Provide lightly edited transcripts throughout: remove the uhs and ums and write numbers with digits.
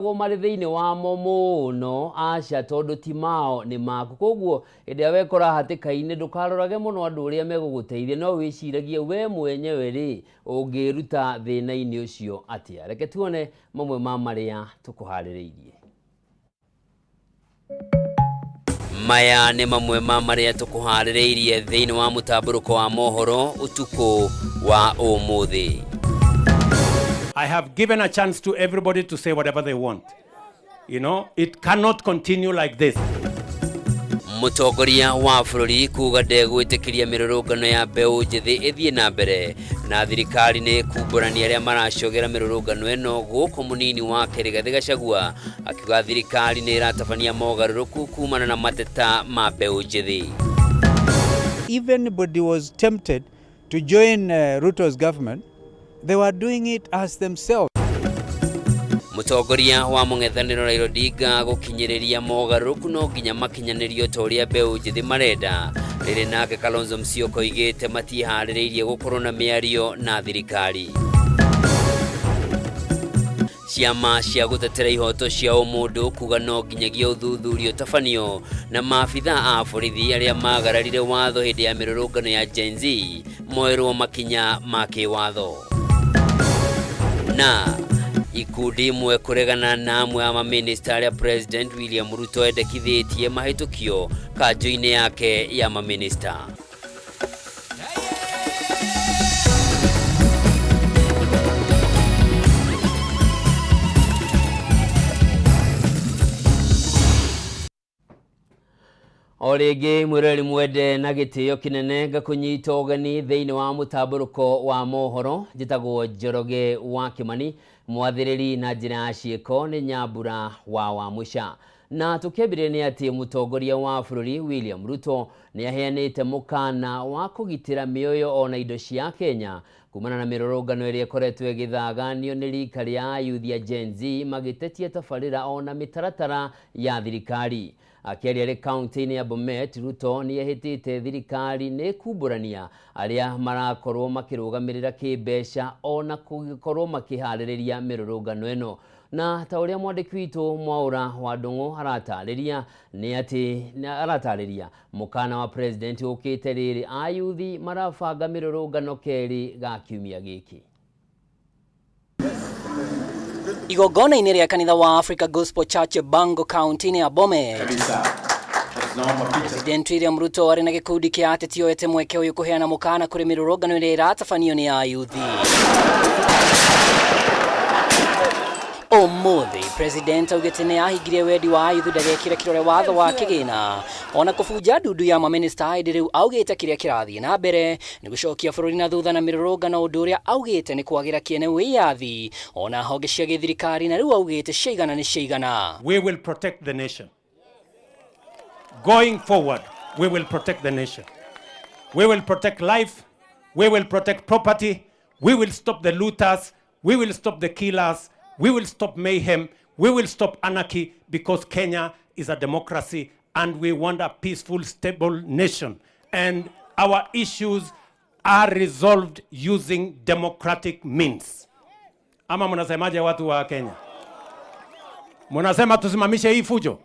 Marĩ thĩinĩ wamo mũno aca tondũ ti mao nĩ maku. Koguo hĩndĩ ĩrĩa wekora hatĩka-inĩ ndũkarorage mũno andũ ũrĩa megũgũteithia, no wĩciragie we mwenyewe rĩ ũngĩruta thĩna-inĩ ũcio atĩa. Reke tuone mamwe ma marĩa tũkũharĩrĩirie. Maya nĩ mamwe ma marĩa tũkũharĩrĩirie thĩinĩ wa mũtambũrũko wa mohoro ũtukũ wa ũmũthĩ. I have given a chance to everybody to say whatever they want. You know, it cannot continue like this. Mũtongoria wa bũrũri kuga ndegwĩtĩkĩria mĩrũrũngano ya mbeũ njĩthĩ ĩthiĩ na mbere na thirikari nĩ kumbũrania arĩa maracogera mĩrũrũngano ĩno gũkũ mũnini wake Rigathĩ Gachagua akiuga thirikari nĩ ĩratabania mogarũrũku kumana na mateta ma mbeũ njĩthĩ. If anybody was tempted to join Ruto's government, they were doing it as themselves. Mũtongoria wa mũng'ethanĩro Raila Odinga gũkinyĩrĩria mogarũrũku no nginya makinyanĩrio ta ũrĩa mbeũ njĩthĩ marenda. Rĩrĩ nake Kalonzo Musyoka oigĩte matiĩharĩrĩirie gũkorwo na mĩario na thirikari. Ciama cia gũtetera ihoto cia ũmũndũ kuga no nginyagia ũthuthuria ũtabanio na maabitha a borithi arĩa magararire watho hĩndĩ ya mĩrũrũngano ya Gen Z moerwo makinya ma kĩwatho. Na ikundi imwe kũregana na amwe a mamĩnĩsta arĩa President William Ruto endekithĩtie mahĩtũkio kanjũ-inĩ yake ya mamĩnĩsta. O rĩngĩ mwĩroreri mwende na gĩtĩo kĩnene ngakũnyita ũgeni thĩinĩ wa mũtambũrũko wa mohoro. Njĩtagwo Njoroge wa Kĩmani, mwathĩrĩri na njĩra ya ciĩko nĩ Nyambura wa Wamũca. Na tũkĩambĩrĩria nĩ atĩ mũtongoria wa bũrũri William Ruto nĩ aheanĩte mũkana wa kũgitĩra mĩoyo ona indo cia Kenya kumana na mĩrũrũngano ĩrĩa ĩkoretwo ĩgĩthaganio nĩ rika rĩa ayuthi a Gen Z magĩtetia tabarĩra ona mĩtaratara ya thirikari. Akĩaria arĩ kaunti-inĩ ya Bomet, Ruto nĩ ehĩtĩte thirikari nĩ kumbũrania arĩa marakorwo makĩrũgamĩrĩra kĩmbeca ona gũkorwo makĩharĩrĩria mĩrũrũngano ĩno. Na ta ũrĩa mwandĩki witũ Mwaũra wa Ndũng'ũ aratarĩria nĩ atĩ aratarĩria mũkana wa president ũkĩte rĩrĩ ayuthi marabanga mĩrũrũngano kerĩ ga kiumia gĩkĩ. Igongona-inĩ rĩa kanitha wa Africa Gospel Church Bango kaunti-inĩ ya Bomet, President William Ruto arĩ na gĩkundi kĩa ateti oete mweke ũyũ kũheana mũkana kũrĩ mĩrũrũngano ĩrĩa ĩratabanio nĩ ayuthi. Ũmũthĩ President augĩte nĩ ahingirie wendi wa ayuthi ndagekĩre kĩrore watho wa kĩgĩna ona kũbunja ndundu ya mamĩnĩsta, hĩndĩ rĩu augĩte kĩrĩa kĩrathiĩ na mbere nĩ gũcokia bũrũri na thutha na mĩrũrũngano, ũndũ ũrĩa augĩte nĩ kwagĩra kĩene wĩyathi ona honge cia gĩthirikari, na rĩu augĩte ciaigana nĩ ciaigana. We will protect the nation. Going forward, we will protect the nation. We will protect life. We will protect property. We will stop the looters. We will stop the killers. We will stop mayhem. We will stop anarchy because Kenya is a democracy and we want a peaceful, stable nation. And our issues are resolved using democratic means. Ama mnasemaje watu wa Kenya? Mnasema tusimamishe hii fujo?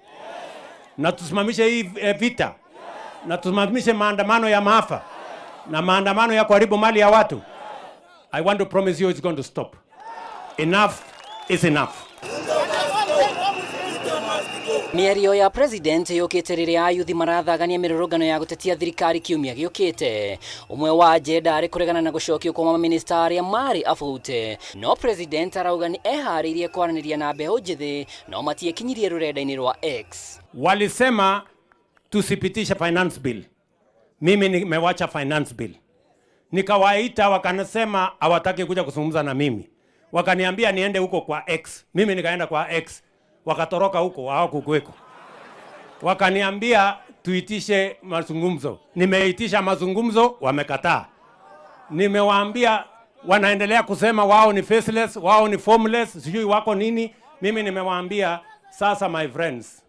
Na tusimamishe hii vita? Na tusimamishe maandamano ya maafa? Na maandamano ya kuharibu mali ya watu? I want to promise you it's going to stop. Enough is enough. Mĩario ya president yũkĩte rĩrĩa ayuthi marathagania mĩrũrũngano ya gũtetia thirikari kiumia gĩũkĩte. Ũmwe wa agenda arĩ kũregana na gũcokio kwa mamĩnĩsta arĩa marĩ abute, no president arauga nĩ eharĩirie kwaranĩria na mbeũ njĩthĩ no matiekinyirie rũrenda-inĩ rwa X. Walisema tusipitishe finance bill. Mimi nimewacha finance bill. Nikawaita wakanasema hawataki kuja kuzungumza na mimi. Wakaniambia niende huko kwa X. Mimi nikaenda kwa X. Wakatoroka huko, hawakukuweko. Wakaniambia tuitishe mazungumzo. Nimeitisha mazungumzo, wamekataa. Nimewaambia wanaendelea kusema wao ni faceless, wao ni formless, sijui wako nini. Mimi nimewaambia sasa, my friends,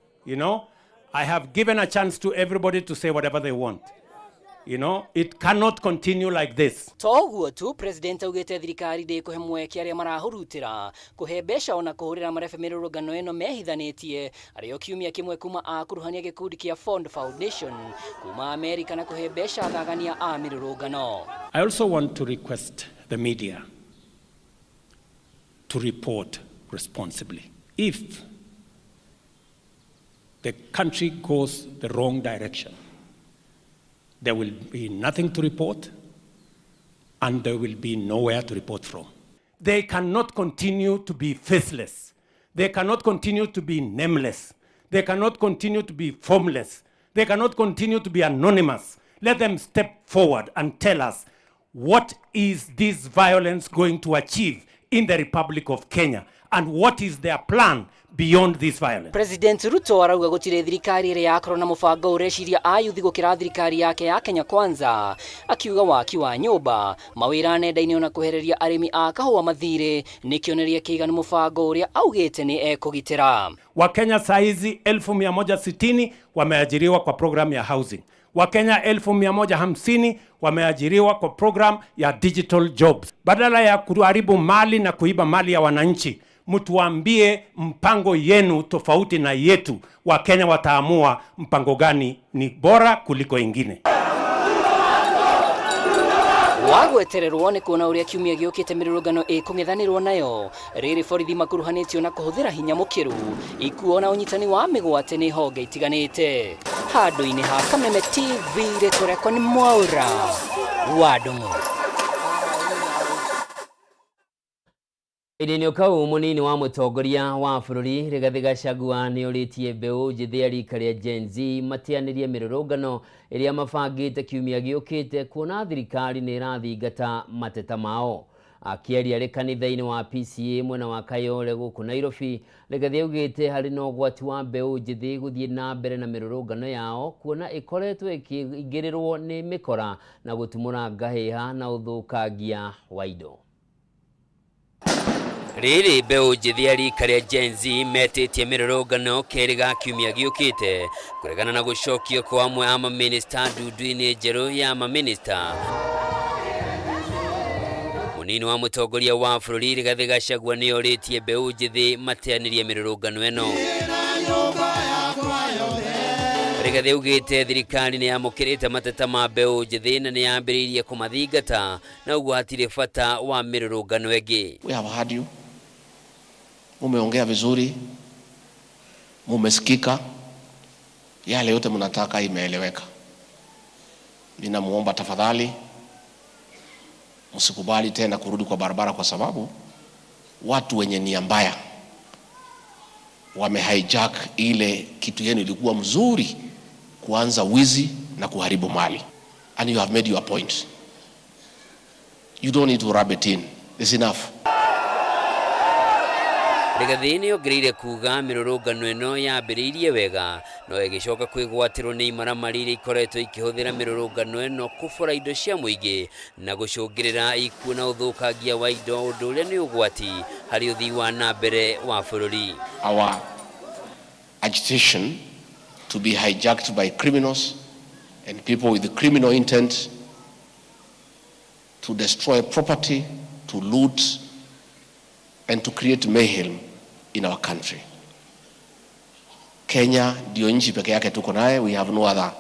I have given a chance to everybody to say whatever they want. It cannot continue like this. Toguo tu president augite thirikari ndikuhe mweke aria marahurutira kuhe mbeca ona kuhurira marebe mirurungano ino mehithanitie ario kiumia kimwe kuma akuruhania gikundi kia Ford Foundation kuma America na kuhe mbeca athagania a mirurungano. I also want to request the media to report responsibly. If the country goes the wrong direction, there will be nothing to report and there will be nowhere to report from. They cannot continue to be faceless. They cannot continue to be nameless. They cannot continue to be formless. They cannot continue to be anonymous. Let them step forward and tell us, what is this violence going to achieve in the Republic of Kenya and what is their plan beyond this violence? President Ruto arauga gutire thirikari ĩrĩa yakorwo na mũbango ũreciria ayuthi gũkĩra thirikari yake ya Kenya Kwanza, akiuga waki wa nyũmba, mawĩra nenda-inĩ ona kwehereria arĩmi a kahũa mathirĩ nĩ kĩonereria kĩiganu mũbango ũrĩa augĩte nĩ ekũgitĩra. Wakenya saizi 160,000 wameajiriwa kwa program ya housing. Wakenya 150,000 wameajiriwa kwa program ya digital jobs. Badala ya kuharibu mali na kuiba mali ya wananchi, mtuambie mpango yenu tofauti na yetu. Wakenya wataamua mpango gani ni bora kuliko ingine. Wagwetererwo nĩ kuona ũrĩa kiumia gĩũkĩte mĩrũrũngano ĩkũng'ethanĩrwo nayo rĩrĩ borithi makuruhanĩtio na kũhũthĩra hinya mũkĩru ikuo na ũnyitani wa mĩgwate nĩ honge itiganĩte. Handũ-inĩ ha Kameme TV rĩtwa rĩakwa nĩ Mwaura wa Ndung'u. Ĩndĩ kau munini wa mũtongoria wa bũrũri Rigathĩ Gachagua nĩ orĩtie mbeũ njĩthĩ ya rika rĩa Gen Z matianĩrie mĩrũrũngano ĩrĩa mabangĩte kiumia gĩũkĩte kuona thirikari nĩ ĩrathingata mateta mao. Akĩaria arĩ kanitha-inĩ wa PCA mwena wa Kayole gũkũ Nairobi, Rigathĩ augĩte harĩ na ũgwati wa mbeũ njĩthĩ gũthiĩ na mbere na mĩrũrũngano yao kuona ĩkoretwo ĩkĩingĩrĩrwo nĩ mĩkora na gũtumũra ngahĩha na ũthũkangia wa indo. Rĩrĩ mbeũ njĩthĩ ya rika rĩa Gen Z metĩtie mĩrũrũngano kerĩ ga kiumia gĩũkĩte kũregana na gũcokio kwa amwe a mamĩnĩsta ndundu-inĩ njerũ ya mamĩnĩsta. Mũnini wa mũtongoria wa bũrũri Rigathĩ Gachagua nĩ orĩtie mbeũ njĩthĩ mateanĩrie mĩrũrũngano ĩno. Rigathĩ augĩte thirikari nĩ yamũkĩrĩte mateta ma mbeũ njĩthĩ na nĩ yambĩrĩirie kũmathingata na ũguo hatirĩ bata wa mĩrũrũngano ĩngĩ. We have heard you. Mumeongea vizuri, mumesikika, yale yote mnataka imeeleweka. Ninamuomba tafadhali msikubali tena kurudi kwa barabara, kwa sababu watu wenye nia mbaya wamehijack ile kitu yenu ilikuwa mzuri, kuanza wizi na kuharibu mali. And you have made your point. You don't need to rub it in. It's enough. Rigathĩ nĩ ongereire kuga mĩrũrũngano ĩno yambĩrĩirie wega no ĩgĩcoka kwĩgwatĩrwo nĩ imaramari iria ikoretwo ikĩhũthĩra mĩrũrũngano ĩno kũbora indo cia mũingĩ na gũcũngĩrĩra ikuũ na ũthũkangia wa indo, ũndũ ũrĩa nĩ ũgwati harĩ ũthii wa na mbere wa bũrũri. Our agitation to be hijacked by criminals and people with criminal intent to destroy property, to loot, and to create mayhem in our country. Kenya ndio nchi peke yake tuko naye, we have no other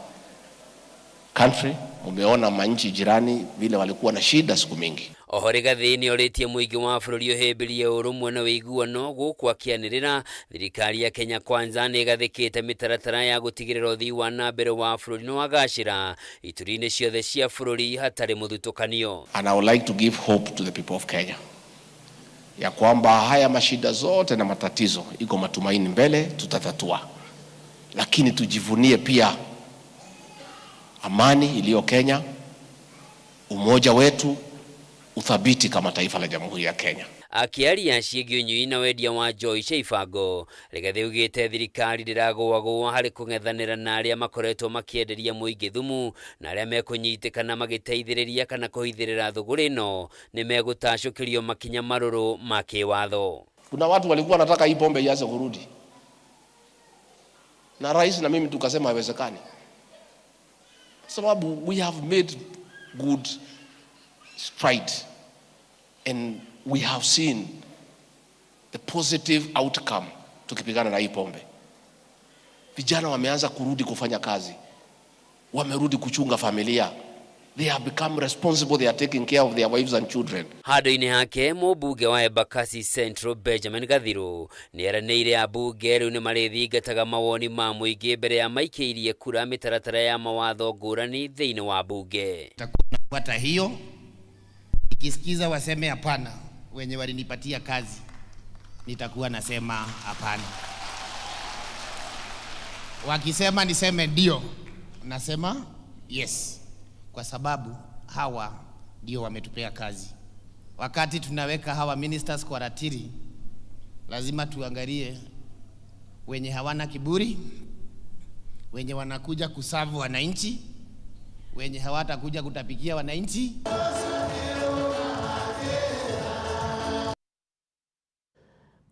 country. Umeona manchi jirani vile walikuwa na shida siku mingi. Oho Rigathĩ nĩ orĩtie mũingĩ wa bũrũri ũhĩmbĩrie ũrũmwe na ũiguano gũkũ akĩanĩrĩra thirikari ya Kenya Kwanza nĩ ĩgathĩkĩte mĩtaratara ya gũtigĩrĩra ũthii wa na mbere wa bũrũri nĩ wagacĩra ituri-inĩ ciothe cia bũrũri hatarĩ mũthutũkanio. And I would like to give hope to the people of Kenya ya kwamba haya mashida zote na matatizo, iko matumaini mbele, tutatatua. Lakini tujivunie pia amani iliyo Kenya, umoja wetu, uthabiti kama taifa la Jamhuri ya Kenya. Akĩaria ciĩgiĩ ũnyui na wendia wa njohi cia ibango, Rigathĩ augĩte thirikari ndĩragũagũa harĩ kũng'ethanĩra na arĩa makoretwo makĩenderia mũingĩ thumu na arĩa mekũnyitĩkana magĩteithĩrĩria kana kũhithĩrĩra thũgũrĩ ĩno nĩ megũtacũkĩrio makinya marũrũ ma kĩwatho. Kuna watu walikuwa wanataka hii pombe ianze kurudi, na rais na mimi tukasema haiwezekani. Sababu we have made good stride and we have seen the positive outcome tukipigana na hii pombe. Vijana wameanza kurudi kufanya kazi, wamerudi kuchunga familia. They have become responsible, they are taking care of their wives and children. Handũ-inĩ hake mũmbunge wa Embakasi Central Benjamin Gathiru nĩeranĩire ambunge rĩu nĩmarĩthingataga mawoni ma mũingĩ mbere ya maikĩirie kura mĩtaratara ya mawatho ngũrani thĩinĩ wa mbunge. Nafuata hiyo, ikisikiza waseme hapana, wenye walinipatia kazi nitakuwa nasema hapana. Wakisema niseme ndio, nasema yes, kwa sababu hawa ndio wametupea kazi. Wakati tunaweka hawa ministers kwa ratili, lazima tuangalie wenye hawana kiburi, wenye wanakuja kusavu wananchi, wenye hawatakuja kutapikia wananchi.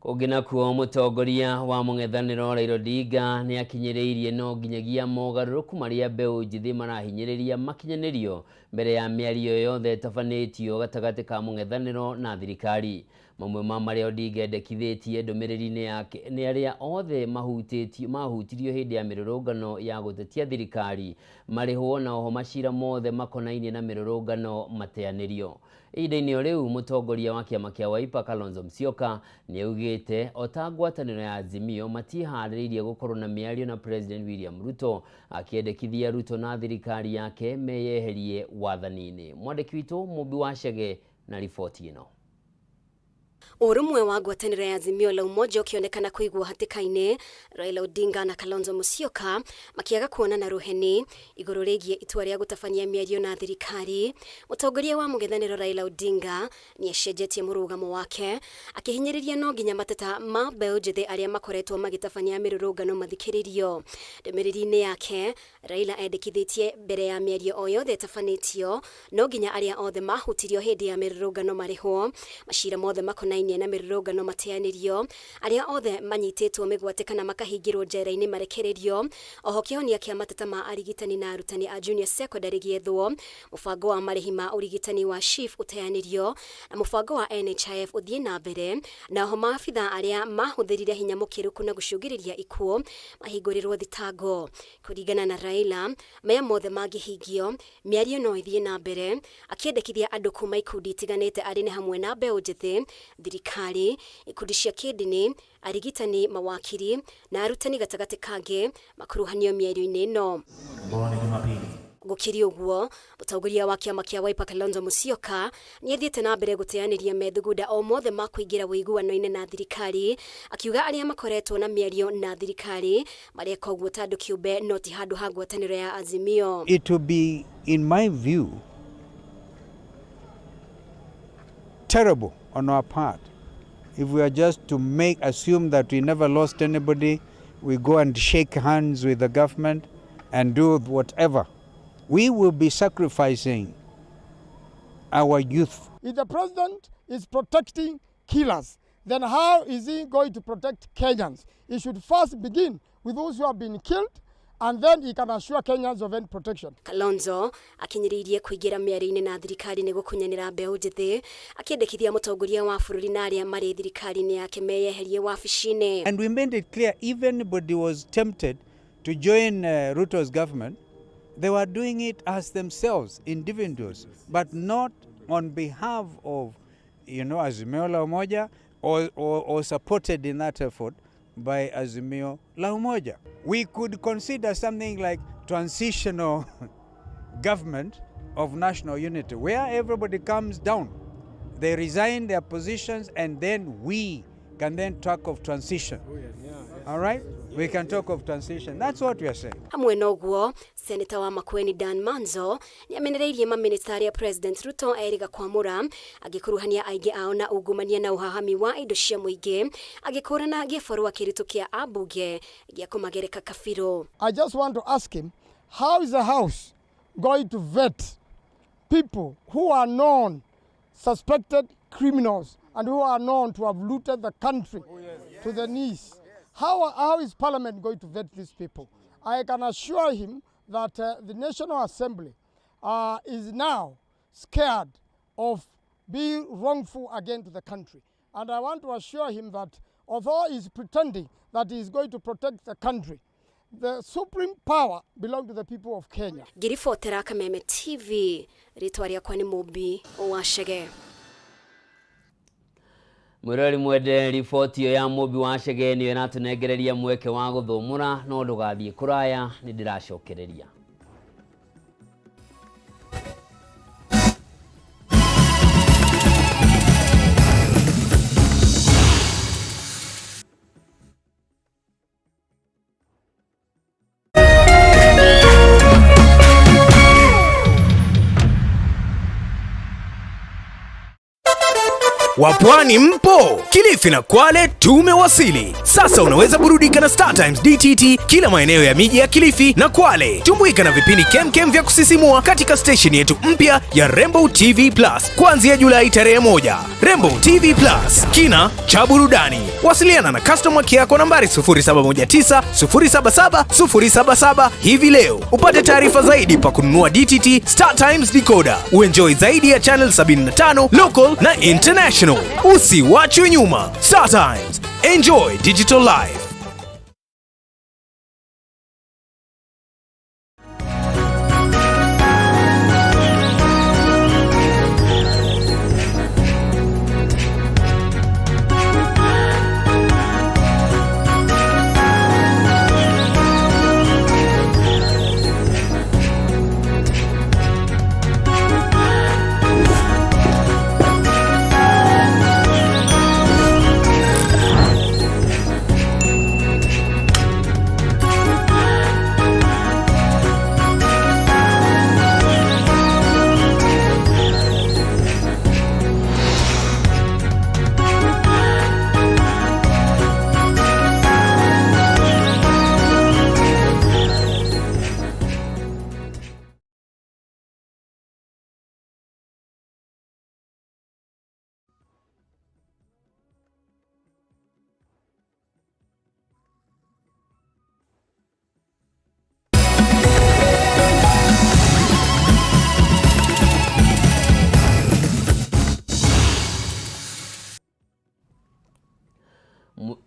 Kũngĩ nakuo mũtongoria wa mũng'ethanĩro Raila Odinga nĩ akinyĩrĩirie no nginyagia mogarũrũku marĩa mbeũ njĩthĩ marahinyĩrĩria makinyanĩrio mbere ya mĩario yothe ĩtabanĩtio gatagatĩ ka mũng'ethanĩro na thirikari. Mamwe ma marĩa Odinga endekithĩtie ndũmĩrĩri-inĩ yake nĩ arĩa othe mahutirio hĩndĩ ya mĩrũrũngano ya gũtetia thirikari marĩhwo na oho macira mothe makonainie na mĩrũrũngano mateanĩrio. Ihinda-inĩ o rĩu mũtongoria wa kĩama kĩa Wiper Kalonzo Musyoka nĩaugĩte ota ngwatanĩro ya Azimio matiĩharĩrĩirie gũkorwo na mĩario na President William Ruto, akĩendekithia Ruto na thirikari yake meyeherie wathani-inĩ. Mwandĩki witũ Mũmbi wa Chege na riboti ĩno. Ũrũmwe wa ngwatanĩro ya Azimio la Umoja ũkĩonekana kũigwo hatĩka-inĩ, Raila Odinga na Kalonzo Musyoka makĩaga kuonana rũheni igũrũ rĩgiĩ itua rĩa gũtabania mĩario na thirikari. Mũtongoria wa mũng'ethanĩro Raila Odinga nĩacenjetie mũrũgamo wake akĩhinyĩrĩria no nginya mateta ma mbeũ njĩthĩ arĩa makoretwo magĩtabania mĩrũrũngano mathikĩrĩrio. Ndũmĩrĩri-inĩ yake, Raila endekithĩtie mbere ya mĩario o yothe ĩtabanĩtio no nginya arĩa othe mahutirio hĩndĩ ya mĩrũrũngano marĩhwo, macira mothe makonainie na mĩrũrũngano mateanĩrio, arĩa othe manyitĩtwo mĩgwate kana makahingĩrwo njera-inĩ marekererio, oho kĩhonia kĩa mateta ma arigitani na arutani a junior secondary gĩethwo, mũbango wa marĩhi ma ũrigitani wa SHIF ũteanĩrio, na mũbango wa NHIF ũthiĩ na mbere, na oho maabitha arĩa mahũthĩrire hinya mũkĩrũku na gũcũngĩrĩria ikuũ mahingũrĩrwo thitango. Kũringana na Raila, maya mothe mangĩhingio, mĩario no ĩthiĩ na mbere, akĩendekithia andũ kuma ikundi itiganĩte arĩ nĩ hamwe na mbeũ njĩthĩ, thirikari, ikundi cia kĩndini, arigitani, mawakiri na arutani gatagatĩ kangĩ makuruhanio mĩario-inĩ ĩno. Gũkĩrĩ ũguo, mũtongoria wa kĩama kĩa Wiper Kalonzo Musyoka nĩathiĩte na mbere gũteanĩria methugunda o mothe ma kũingĩra ũiguano-inĩ na thirikari, akiuga arĩa makoretwo na mĩario na thirikari mareka ũguo ta andũ kĩũmbe no ti handũ ha ngwatanĩro ya Azimio. It will be, in my view, terrible on our part if we are just to assume that we never lost anybody, we go and shake hands with the government and do whatever. We will be sacrificing our youth. If the president is protecting killers, then how is he going to protect Kenyans? He should first begin with those who have been killed, and then he can assure Kenyans of any protection. Kalonzo akinyĩrĩirie kũingĩra mĩario-inĩ na thirikari nĩ gũkunyanĩra mbeũ njĩthĩ, akĩendekithia mũtongoria wa bũrũri na arĩa marĩ thirikari-inĩ yake meyeherie wabici-inĩ. And we made it clear, if anybody was tempted to join Ruto's government, they were doing it as themselves, individuals, but not on behalf of, Azimio la Umoja or supported in that effort by Azimio la Umoja. We could consider something like transitional government of national unity, where everybody comes down, they resign their positions, and then we can then talk of transition. Oh, yes. Yeah. All right? We can talk of transition. That's what we are saying. Hamwe noguo, Seneta wa Makueni Dan Manzo nĩamenereirie maminista arĩa President Ruto erĩga kwamũra agĩkuruhania aingĩ ao na ungumania na ũhahami wa indo cia mũingĩ, agĩkũrana gĩbarũa kĩritũ kĩa ambunge gĩa kũmagereka kabirũ. I just want to ask him, how is the House going to vet people who are known suspected criminals and who are known to have looted the country to the knees? How is Parliament going to vet these people? I can assure him that the National Assembly is now scared of being wrongful again to the country. And I want to assure him that although he's pretending that he is going to protect the country, the supreme power belongs to the people of Kenya. Ngĩribotera Kameme TV, rĩtwa rĩakwa nĩ Mũmbi wa Chege. Mwĩroreri mwende, riboti ĩyo ya Mũmbi wa Chege nĩyo ĩratũnengereria mweke wa gũthũmũra, no ndũgathiĩ kũraya, nĩ ndĩracokereria. Wapwani mpo? Kilifi na Kwale tumewasili. Sasa unaweza burudika na Star Times DTT kila maeneo ya miji ya Kilifi na Kwale. Tumbuika na vipindi kemkem vya kusisimua katika station yetu mpya ya Rainbow TV Plus kuanzia Julai tarehe 1. Rainbow TV Plus, kina cha burudani. Wasiliana na customer care kwa nambari 0719 077 077 hivi leo upate taarifa zaidi pa kununua DTT Star Times decoder. Uenjoy zaidi ya channel 75 local na international. Usiwachwe nyuma. Star Times, enjoy digital life.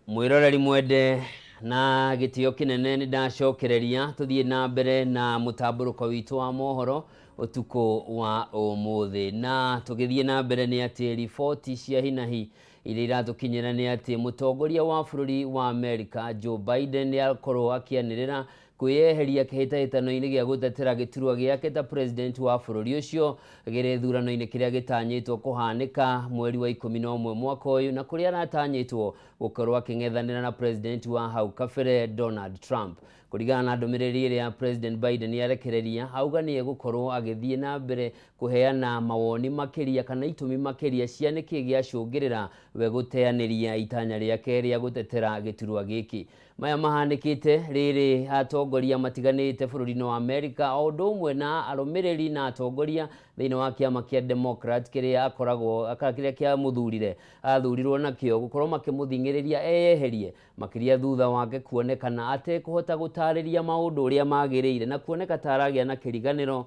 Mwiroreri mwende na gĩtĩo kĩnene nĩ ndacokereria tũthiĩ na mbere na mũtambũrũko witũ wa mohoro ũtukũ wa ũmũthĩ, na tũgĩthiĩ na mbere nĩ atĩ riboti cia hinahi iria iratũkinyĩra nĩ atĩ mũtongoria wa bũrũri wa Amerika Joe Biden nĩ akorwo akĩanĩrĩra kwĩyeheria kĩhĩtahĩtano-inĩ gĩa gũtetera gĩturwa gĩake ta president wa bũrũri ũcio gĩthurano-inĩ kĩrĩa gĩtanyĩtwo kũhanĩka mweri wa 11 mwaka ũyũ, na kũrĩa aratanyĩtwo gũkorwo akĩng'ethanĩra na president wa hau kabere Donald Trump. Kũringana na ndũmĩrĩri ĩrĩa President Biden arekereria, auga nĩ egũkorwo agĩthiĩ na mbere kũheana mawoni makĩria kana itũmi makĩria cia nĩkĩ gĩacũngĩrĩra we gũteanĩria itanya rĩake rĩa gũtetera gĩturwa gĩkĩ. Maya mahanĩkĩte rĩrĩ atongoria matiganĩte bũrũri-inĩ wa Amerika o ũndũ ũmwe na arũmĩrĩri na atongoria thĩinĩ wa kĩama kĩa Democrat kĩrĩa akoragwo kĩrĩa kĩamũthurire athurirwo nakĩo gũkorwo makĩmũthing'ĩrĩria eyeherie makĩria thutha wake kuonekana atekũhota gũtarĩria maũndũ ũrĩa magĩrĩire na kuoneka ta aragĩa na kĩriganĩro,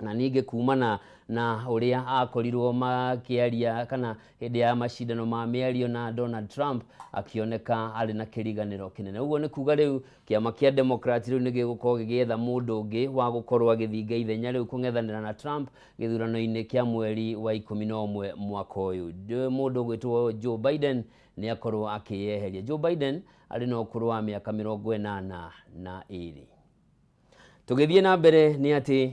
na ningĩ kumana na ũrĩa akorirwo makĩaria kana hĩndĩ ya macindano ma mĩario na Donald Trump akĩoneka arĩ na kĩriganĩro kĩnene. Ũguo nĩ kuga rĩu kĩama kĩa Democrat rĩu nĩ gĩgũkorwo gĩgĩetha mũndũ ũngĩ wa gũkorwo agĩthinga ithenya rĩu kũng'ethanĩra na Trump gĩthurano-inĩ kĩa mweri wa 11 mwaka ũyũ. Mũndũ ũgwĩtwo Joe Biden nĩ akorwo akĩyeheria. Joe Biden arĩ na ũkũrũ wa mĩaka 82. Tũgĩthiĩ na mbere nĩ atĩ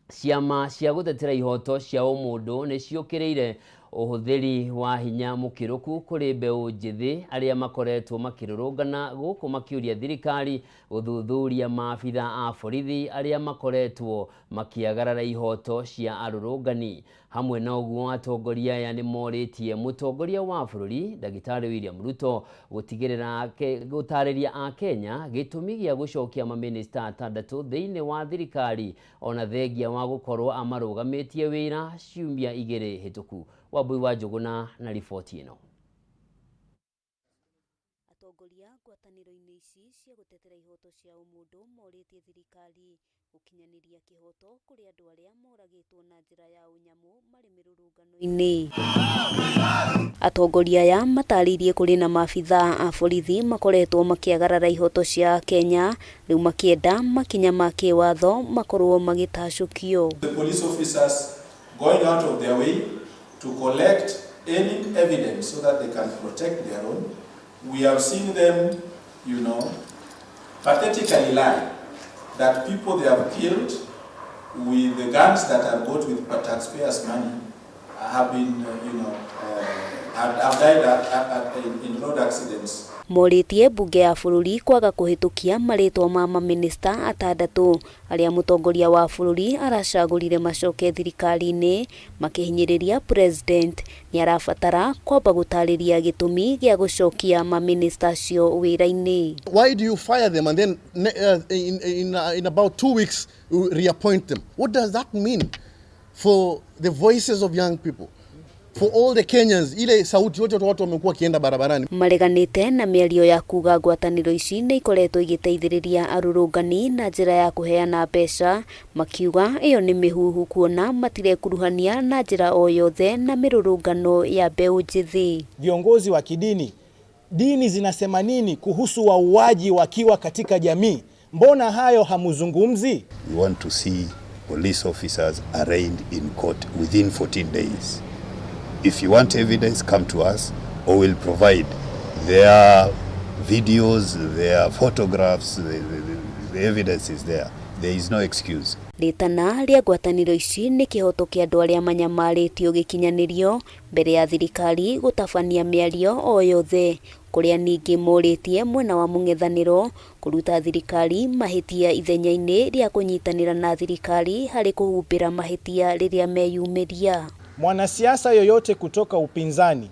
ciama cia gũtetera ihoto cia ũmũndũ nĩ ciũkĩrĩire ũhũthĩri wa hinya mũkĩrũku kũrĩ mbeũ njĩthĩ arĩa makoretwo makĩrũrũngana gũkũ makĩũria thirikari gũthuthuria maabitha a borithi arĩa makoretwo makĩagarara ihoto cia arũrũngani. Hamwe na ũguo atongoria aya nĩ morĩtie mũtongoria wa bũrũri Ndagĩtarĩ William Ruto gũtigĩrĩra gũtarĩria Akenya gĩtũmi gĩa gũcokia mamĩnĩsta atandatũ thĩinĩ wa thirikari ona thengia wa gũkorwo amarũgamĩtie wĩra ciumia 2 hĩtũku. Wambui wa Njũgũna na riboti ĩno. Atongoria ngwatanĩro-inĩ ici cia gũtetera ihoto cia ũmũndũ morĩtie thirikari gũkinyanĩria kĩhoto kũrĩ andũ arĩa moragĩtwo na njĩra ya ũnyamũ marĩ mĩrũrũngano-inĩ. Atongoria aya matarĩirie kũrĩ na maabithaa a borithi makoretwo makĩagarara ihoto cia Akenya rĩu makĩenda makinya ma kĩwatho makorwo magĩtacũkio. The police officers going out of their way to collect any evidence so that they can protect their own. We have seen them pathetically lie that people they have killed with the guns that are bought with taxpayers' money have been, you know, have died in road accidents. Morĩtie mbunge ya bũrũri kwaga kũhĩtũkia marĩtwa ma mamĩnĩsta atandatũ arĩa mũtongoria wa bũrũri aracagũrire macoke thirikari-inĩ, makĩhinyĩrĩria president nĩarabatara kwamba gũtarĩria gĩtũmi gĩa gũcokia mamĩnĩsta acio wĩra-inĩ. Why do you fire them and then in about 2 weeks you reappoint them? What does that mean for the voices of young people? For all the Kenyans, ile sauti yote watu wamekuwa wakienda barabarani. Mareganĩte na mĩario ya kuga ngwatanĩro ici nĩ ikoretwo igĩteithĩrĩria arũrũngani na njĩra ya kũheana mbeca, makiuga ĩyo nĩ mĩhuhu kuona matirekuruhania na njĩra o yothe na mĩrũrũngano ya mbeũ njĩthĩ. Viongozi wa kidini, dini zinasema nini kuhusu wauaji wakiwa katika jamii? Mbona hayo hamuzungumzi? We want to see police officers arraigned in court within 14 days. If you want evidence, come to us or we'll provide their videos, their photographs, the evidence is there. There is no excuse. Rĩtana rĩa ngwatanĩro ici nĩ kĩhoto kĩa andũ arĩa manyamarĩtio gĩkinyanĩrio mbere ya thirikari gũtabania mĩario o yothe, kũrĩa ningĩ morĩtie mwena wa mũng'ethanĩro kũruta thirikari mahĩtia ithenya-inĩ rĩa kũnyitanĩra na thirikari harĩ kũhumbĩra mahĩtia rĩrĩa meyumĩria. Mwanasiasa yoyote kutoka upinzani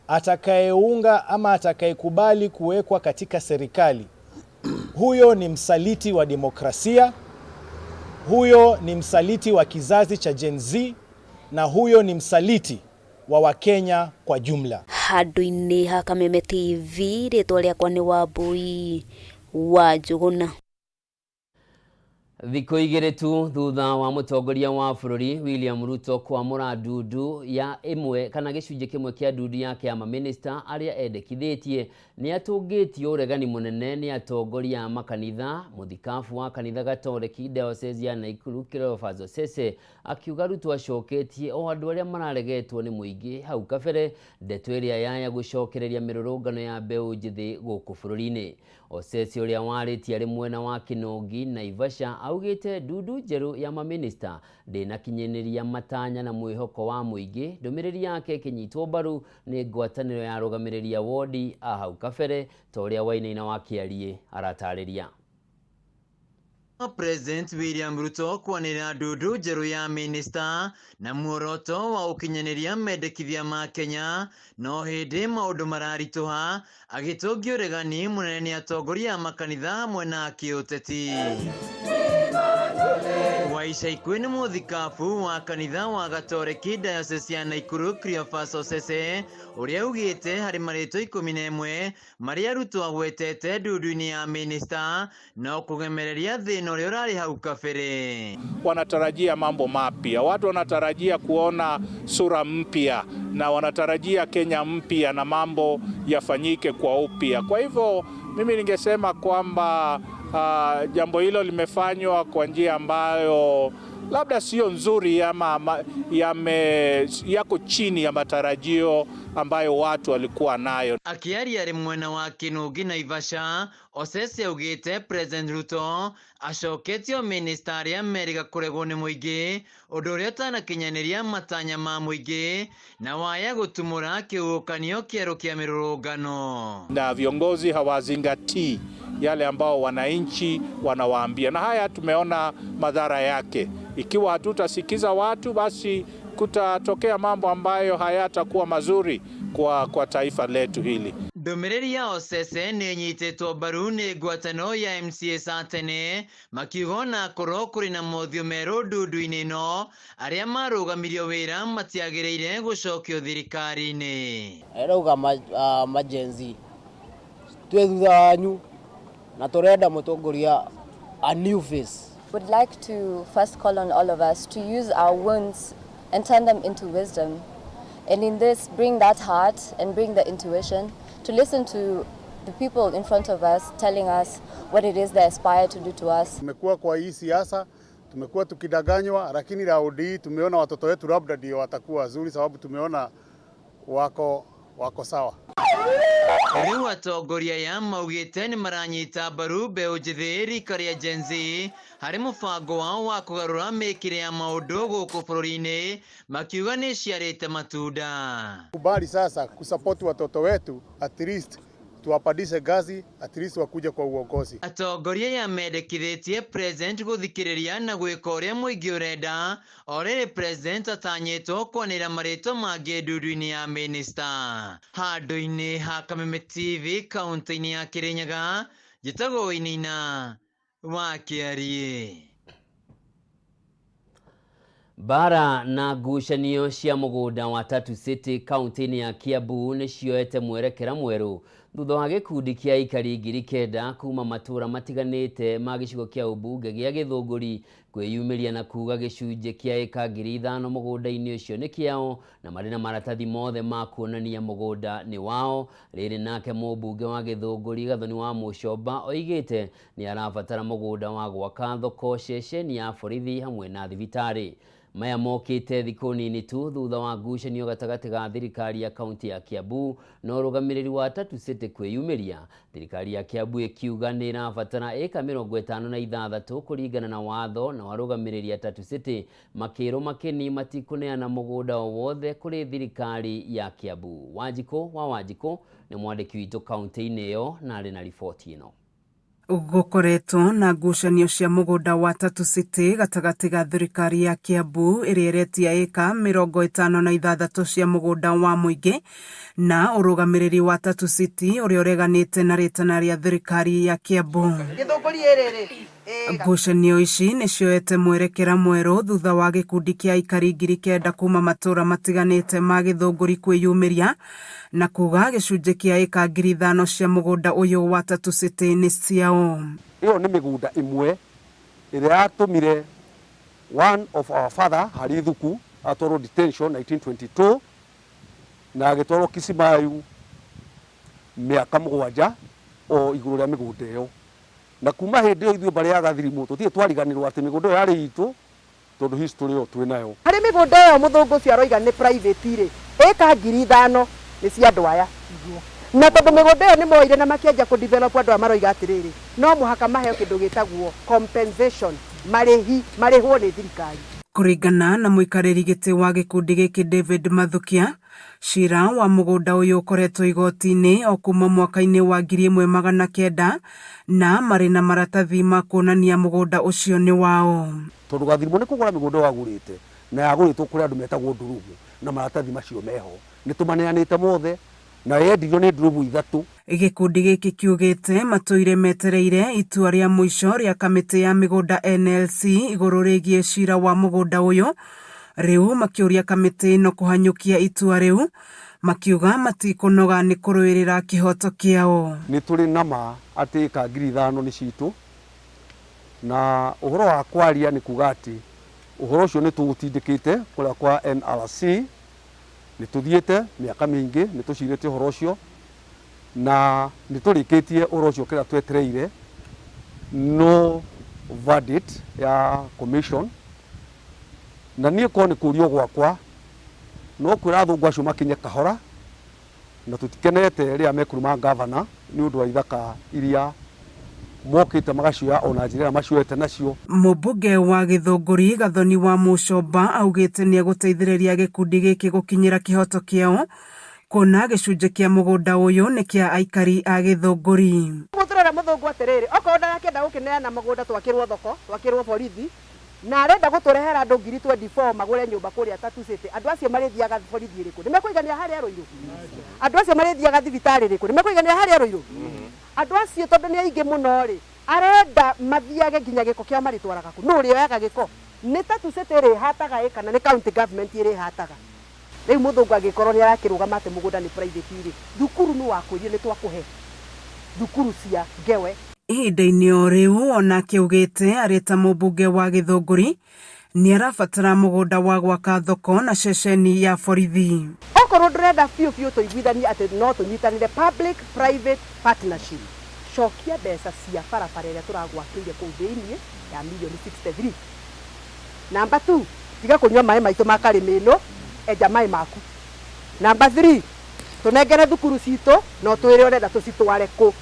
atakayeunga ama atakayekubali kuwekwa katika serikali, huyo ni msaliti wa demokrasia, huyo ni msaliti wa kizazi cha Gen Z na huyo ni msaliti wa Wakenya kwa jumla. Handũ-inĩ ha Kameme TV, rĩtwa rĩakwa nĩ Wambui wa Njũgũna. Thikũ 2 tu thutha wa mũtongoria wa bũrũri William Ruto kwamũra ndundu ya ĩmwe kana gĩcunjĩ kĩmwe kĩa ndundu yake ya mamĩnĩsta arĩa endekithĩtie, nĩ atũngĩtio ũregani mũnene nĩ atongoria a makanitha. Mũthikabu wa kanitha Gatoreki Diocese ya Nakuru Cleophas Osese akiuga Ruto acoketie o andũ arĩa mararegetwo nĩ mũingĩ hau kabere, ndeto ĩrĩa yaya gũcokereria mĩrũrũngano ya mbeũ njĩthĩ gũkũ bũrũri-inĩ. Osese ũrĩa warĩtie arĩ mwena wa Kĩnũngi Naivasha augĩte ndundu njerũ ya mamĩnĩsta ndĩnakinyanĩria matanya na mwĩhoko wa mũingĩ. Ndũmĩrĩri yake ĩkĩnyitwo mbaru nĩ ngwatanĩro ya arũgamĩrĩri a wodi a hau kabere, ta ũrĩa Wainaina wa Kĩariĩ aratarĩria. President William Ruto kwanĩrĩra ndundu njerũ ya minista na muoroto wa ũkinyanĩria mendekithia ma Kenya, no hĩndĩ maũndũ mararitũha agĩtũngio ũregani mũnene nĩ atongoria a makanitha hamwe na kĩũteti. Wa ica ikuhĩ nĩ mũthikabu wa kanitha wa Gatoreki Diocese ya Nakuru Cleophas Osese ũrĩa augĩte harĩ marĩtwa 11 marĩa Ruto agwetete ndundu-inĩ ya minista no kũgemereria thĩna ũrĩa ũrarĩ hau kabere. Wanatarajia mambo mapya, watu wanatarajia kuona sura mpya na wanatarajia Kenya mpya na mambo yafanyike kwa upya. Kwa hivyo mimi ningesema kwamba jambo hilo limefanywa kwa njia ambayo labda sio nzuri ama yako chini ya matarajio ambayo watu walikuwa nayo. Akiaria arĩ mwena wa Kĩnũngi Naivasha, Osese augĩte President Ruto acoketio minista arĩa merĩga kũregwo nĩ mũingĩ, ũndũ ũrĩa ũtanakinyanĩria matanya ma mũingĩ na waya gũtumũra kĩhuhũkanio kĩerũ kĩa mĩrũrũngano. Na viongozi hawazingatii yale ambao wananchi wanawaambia, na haya tumeona madhara yake. Ikiwa hatutasikiza watu, basi kutatokea mambo ambayo hayatakuwa mazuri kwa taifa letu hili. Ndũmĩrĩri ya Osese nĩ ĩnyitĩtwo mbaru nĩ ngwatanĩro ya MCAs a tene, makiuga ona korwo kũrĩ na mothiũ merũ ndundu-inĩ ĩno, arĩa marũgamirio wĩra matiagĩrĩire gũcokio thirikari-inĩ. Arauga ma Gen Z Twĩ thutha wanyu na tũrenda mũtongoria a new face. Would like to first call on all of us to use our wounds and turn them into wisdom. And in this, bring that heart and bring the intuition to listen to the people in front of us telling us what it is they aspire to do to us. Tumekuwa kwa hii siasa, tumekuwa tukidanganywa, lakini raundi hii tumeona watoto wetu labda ndio watakuwa wazuri, sababu tumeona wako sawa. Rĩu atongoria aya maugĩte nĩ maranyita mbaru mbeũ njĩthĩ rika rĩa Gen Z harĩ mũbango wao wa kũgarũra mĩkĩre ya maũndũ gũkũ bũrũri-inĩ makiuga nĩ ĩciarĩte matunda. Kubali sasa kusapoti watoto wetu, at least tuwapandishe ngazi, at least wakuja kwa uongozi. Atongoria aya mendekithĩtie President gũthikĩrĩria na gwĩka ũrĩa mũingĩ ũrenda o rĩrĩ President atanyĩtwo kwanĩrĩra marĩtwa mangĩ ndundu-inĩ ya minista. Handũ-inĩ ha Kameme TV kaũntĩ-inĩ ya Kĩrĩnyaga, njĩtagwo Wainaina wa Kĩariĩ. Mbara na ngucanio cia mũgũnda wa Tatu City kaunti-inĩ ya Kiambu nĩ cioete mwerekera mwerũ thutha wa gĩkundi kĩa aikari 9,000 kuma matũra matiganĩte ma gĩcigo kĩa ũmbunge gĩa Gĩthũngũri kwĩyumĩria na kuga gĩcunjĩ kĩa ĩka 5,000 mũgũnda-inĩ ũcio nĩ kĩao na marĩ na maratathi mothe ma kuonania mũgũnda nĩ wao. Rĩrĩ nake mũmbunge wa Gĩthũngũri Gathoni wa Mũcomba oigĩte nĩ arabatara mũgũnda wa gwaka thoko, ceceni ya borithi hamwe na thibitarĩ. Maya mokĩte thikũ nini tu thutha wa ngucanio gatagatĩ ga thirikari ya kaunti ya Kiambu na ũrũgamĩrĩri wa Tatu City kwĩyumĩria. Thirikari ya Kiambu ĩkiuga nĩ ĩrabatara ĩka 56 kũringana na watho na warũgamĩrĩri a Tatu City makĩrwo makeni matikũneana mũgũnda o wothe kũrĩ thirikari ya Kiambu. Wanjikũ wa Wanjikũ nĩ mwandĩki witũ kaunti-inĩ ĩyo na arĩ na riboti ĩno. Gũkoretwo na ngucanio cia mũgũnda wa Tatu City gatagatĩ ga thirikari ya Kiambu ĩrĩa ĩretia ĩka 56 cia mũgũnda wa mũingĩ na ũrũgamĩrĩri wa Tatu City ũrĩa ũreganĩte na rĩtana rĩa thirikari ya Kiambu. Ngucanio ici nĩ cioete mwerekera mwerũ thutha wa gĩkundi kĩa aikari 9,000 kuma matũra matiganĩte ma Gĩthũngũri kwĩyumĩria na kuga gĩcunjĩ kĩa ĩka 5,000 cia mũgũnda ũyũ wa Tatu City nĩ ciao. Ĩyo nĩ mĩgũnda ĩmwe ĩrĩa yatũmire one of our father Harry Thuku atwarwo detention 1922 na agĩtwarwo Kisimayu mĩaka 7 o igũrũ rĩa mĩgũnda ĩyo. Na kuma hĩndĩ ĩyo ithuĩ mbarĩ ya Gathirimu tũtirĩ twariganĩrwo atĩ mĩgũnda ĩyo yarĩ itũ tondũ history ĩyo twĩ nayo. Harĩ mĩgũnda ĩyo mũthũngũ ũcio aroiga nĩ private rĩ, ĩka 5,000 nĩ cia andũ aya. Na tondũ mĩgũnda ĩyo nĩ moire na makĩanjia kũ develop andũ aya maroiga atĩrĩrĩ, no mũhaka maheo kĩndũ gĩtagwo compensation, marĩhi, marĩhwo nĩ thirikari. Kũringana na mũikarĩri gĩtĩ wa gĩkundi gĩkĩ David Mathukia, cira wa mũgũnda ũyũ ũkoretwo igoti-inĩ o kuma mwaka-inĩ wa 1900 na marĩ na maratathi ma kuonania mũgũnda ũcio nĩ wao. Tondũ Gathirimu nĩ kũgũra mĩgũnda wagũrĩte na yagũrĩtwo kũrĩ andũ metagwo Ndurumu na maratathi macio meho nĩ tũmaneanĩte mothe na yendirio nĩ ndurumu 3. Gĩkundi gĩkĩ kiugĩte matũire metereire itua rĩa mũico rĩa kamĩtĩ ya mĩgũnda NLC igũrũ rĩgiĩ cira wa mũgũnda ũyũ. Rĩu makĩũria kamĩtĩ ĩno kũhanyũkia itua rĩu, makiuga matikũnoga nĩ kũrũĩrĩra kĩhoto kĩao. Nĩ tũrĩ na ma atĩ ĩka 5,000 nĩ citũ, na ũhoro wa kwaria nĩ kuga atĩ ũhoro ũcio nĩ tũũtindĩkĩte kũrĩa kwa NRC, nĩ tũthiĩte mĩaka mĩingĩ, nĩ tũcirĩte ũhoro ũcio na nĩ tũrĩkĩtie ũhoro ũcio kĩrĩa twetereire no verdict ya commission. Na niĩ korwo nĩ kũrio gwakwa no kwĩra athũngũ acio makinye kahora na tũtikenete rĩrĩa mekũruma gavana nĩ ũndũ wa ithaka iria mokĩte magacioya ona njĩra ĩrĩa macioete nacio. Mũmbunge wa Gĩthũngũri Gathoni wa Mũcomba augĩte nĩ egũteithĩrĩria gĩkundi gĩkĩ gũkinyĩra kĩhoto kĩao kuona gĩcunjĩ kĩa mũgũnda ũyũ nĩ kĩa aikari a Gĩthũngũri. Ũguo tũrera mũthũngũ atĩrĩrĩ, okorwo ndarakĩenda gũkĩneana mũgũnda twakĩrwo thoko, twakĩrwo borithi, na arenda gũtũrehera andũ 24,000 magũre nyũmba kũrĩa Tatu City, andũ acio marĩthiaga borithi ĩrĩkũ? Nĩ mekũiganĩra harĩa Rũirũ? Andũ acio marĩthiaga thibitarĩ ĩrĩkũ? Nĩ mekũiganĩra harĩa Rũirũ? Andũ acio tondũ nĩ aingĩ mũno rĩ, arenda mathiage nginya gĩko kĩao marĩtwaraga kũ? Nũ ũrĩoyaga gĩko? Nĩ Tatu City ĩrĩhataga ĩ kana nĩ county government ĩrĩhataga? Rĩu mũthũngũ angĩkorwo nĩ arakĩrũgama atĩ mũgũnda nĩ private rĩ, thukuru nĩ wakwĩrire nĩ twakũhe. thukuru cia ngewe. Ihinda-inĩ o rĩu onake augĩte arĩ ta mũmbunge wa Gĩthũngũri nĩ arabatara mũgũnda wa gwaka thoko na ceceni ya borithi. Okorwo ndũrenda biũ biũ tũiguithanie atĩ no tũnyitanĩre public private partnership, cokia mbeca cia barabara ĩrĩa tũragwakĩire kũu thĩiniĩ ya mirioni 63. Number 2, tiga kũnyua maĩ maitũ ma karĩmĩ ĩno, enja maĩ maku. Number 3, tũnengere thukuru citũ na ũtwĩre ũrenda tũcitware kũ.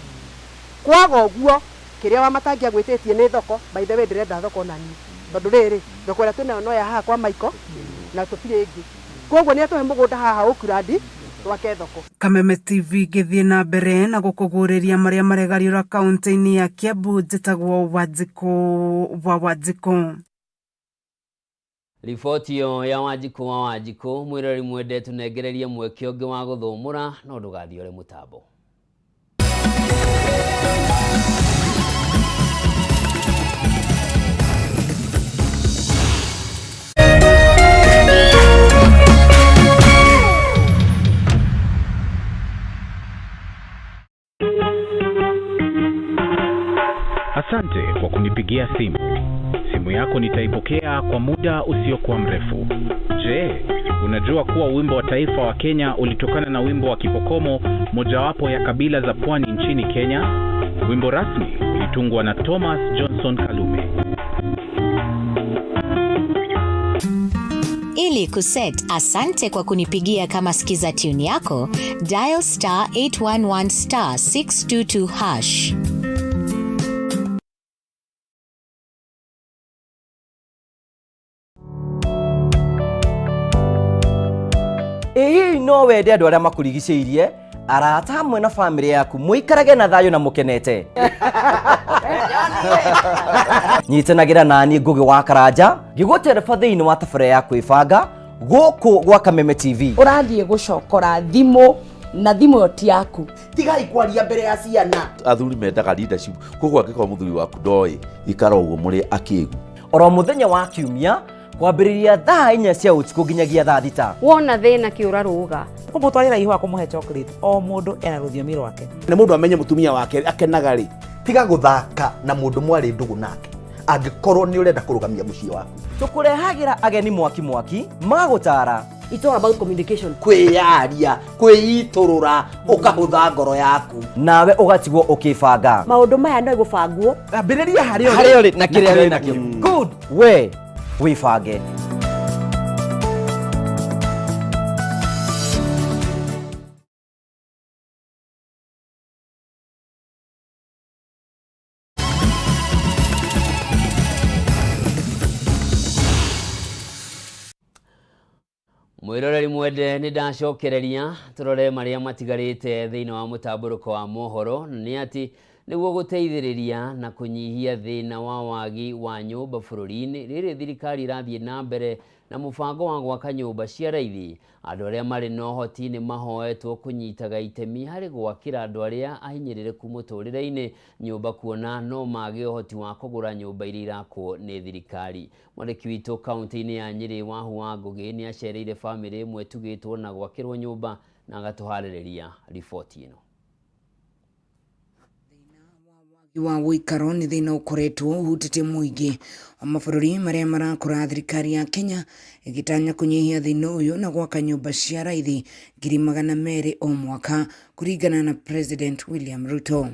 Kwaga ũguo, kĩrĩa Wamatangi agwĩtĩtie nĩ thoko, by the way ndĩrenda thoko na niĩ, tondũ rĩrĩ, thoko ĩrĩa twĩnayo no ya haha kwa Michael na tũtirĩ ĩngĩ. Koguo nĩ atũhe mũgũnda haha Oakland twake thoko. Kameme TV ngĩthiĩ na mbere na gũkũguũrĩria marĩa maregariũra kaunti-inĩ ya Kiambu njĩtagwo Wanjikũ wa Wanjikũ. Riboti ĩyo ya Wanjikũ wa Wanjikũ mwĩroreri mwende tũnengererie mweke ũngĩ wa gũthũmũra no ndũgathiore mũtambo. Asante kwa kunipigia simu. Simu yako nitaipokea kwa muda usiokuwa mrefu. Je, unajua kuwa wimbo wa taifa wa Kenya ulitokana na wimbo wa Kipokomo, mojawapo ya kabila za pwani nchini Kenya? Wimbo rasmi ulitungwa na Thomas Johnson Kalume. Ili kuset asante kwa kunipigia kama skiza tune yako, dial star 811 star 622 hash. Ĩ hihi no wende andũ arĩa makũrigicĩirie, arata hamwe na bamĩrĩ yaku mũikarage na thayũ na mũkenete? Nyitanagĩra naniĩ Ngũgĩ wa Karanja ngĩgũtereba thĩinĩ wa tabarĩra ya kwĩbanga gũkũ gwa Kameme TV. Ũrathiĩ gũcokora thimũ na thimũ ĩyo ti yaku. Tigai kwaria mbere ya ciana. Athuri mendaga leadership, koguo angĩkorwo mũthuri waku ndoĩ, ikara ũguo mũrĩ akĩgu. Oro mũthenya wa kiumia kwambĩrĩria thaa inya cia ũtukũ nginyagia thaa thita. Wona thĩna kĩũra rũga. Kũmũtwarĩra ihũa kũmũhe chocolate, o mũndũ ena rũthiomi rwake. Nĩ mũndũ amenye mũtumia wake akenaga rĩ. Tiga gũthaka na mũndũ mwarĩ ndũgũ nake angĩkorwo nĩ ũrenda kũrũgamia mũciĩ waku. Tũkũrehagĩra ageni mwaki mwaki magũtara. It's all about communication. Kwĩyaria, kwĩitũrũra, ũkahũtha ngoro yaku. Nawe ũgatigwo ũkĩbanga. Maũndũ maya no gũbangwo. Ambĩrĩria harĩa ũrĩ. Harĩa ũrĩ na kĩrĩa wĩ nakĩo. Good. We wĩbange. Mwĩroreri mwende nĩ ndacokereria tũrore marĩa matigarĩte thĩinĩ wa mũtambũrũko wa mohoro nĩ atĩ nĩguo gũteithĩrĩria na kũnyihia thĩna wa wagi wa nyũmba bũrũri-inĩ rĩrĩ thirikari ĩrathiĩ na mbere na mũbango wa gwaka nyũmba cia raithi. Andũ arĩa marĩ na ũhoti nĩ mahoetwo kũnyitaga itemi harĩ gwakĩra andũ arĩa ahinyĩrĩrĩku mũtũrĩre-inĩ nyũmba kuona no mage ũhoti wa kũgũra nyũmba iria irakwo nĩ thirikari. Mwandĩki witũ kaunti-inĩ ya Nyĩrĩ Wahu wa Ngũgĩ nĩ acereire bamĩrĩ ĩmwe ĩtugĩtwo na gwakĩrwo nyũmba na agatũharĩrĩria riboti ĩno. Wa ũikaro nĩ thĩna ũkoretwo ũhutĩtie mũingĩ wa mabũrũri marĩa marakũra. Thirikari ya Kenya ĩgĩtanya kũnyihia thĩna ũyũ na gwaka nyũmba cia raithi 200,000 o mwaka kũringana na President William Ruto.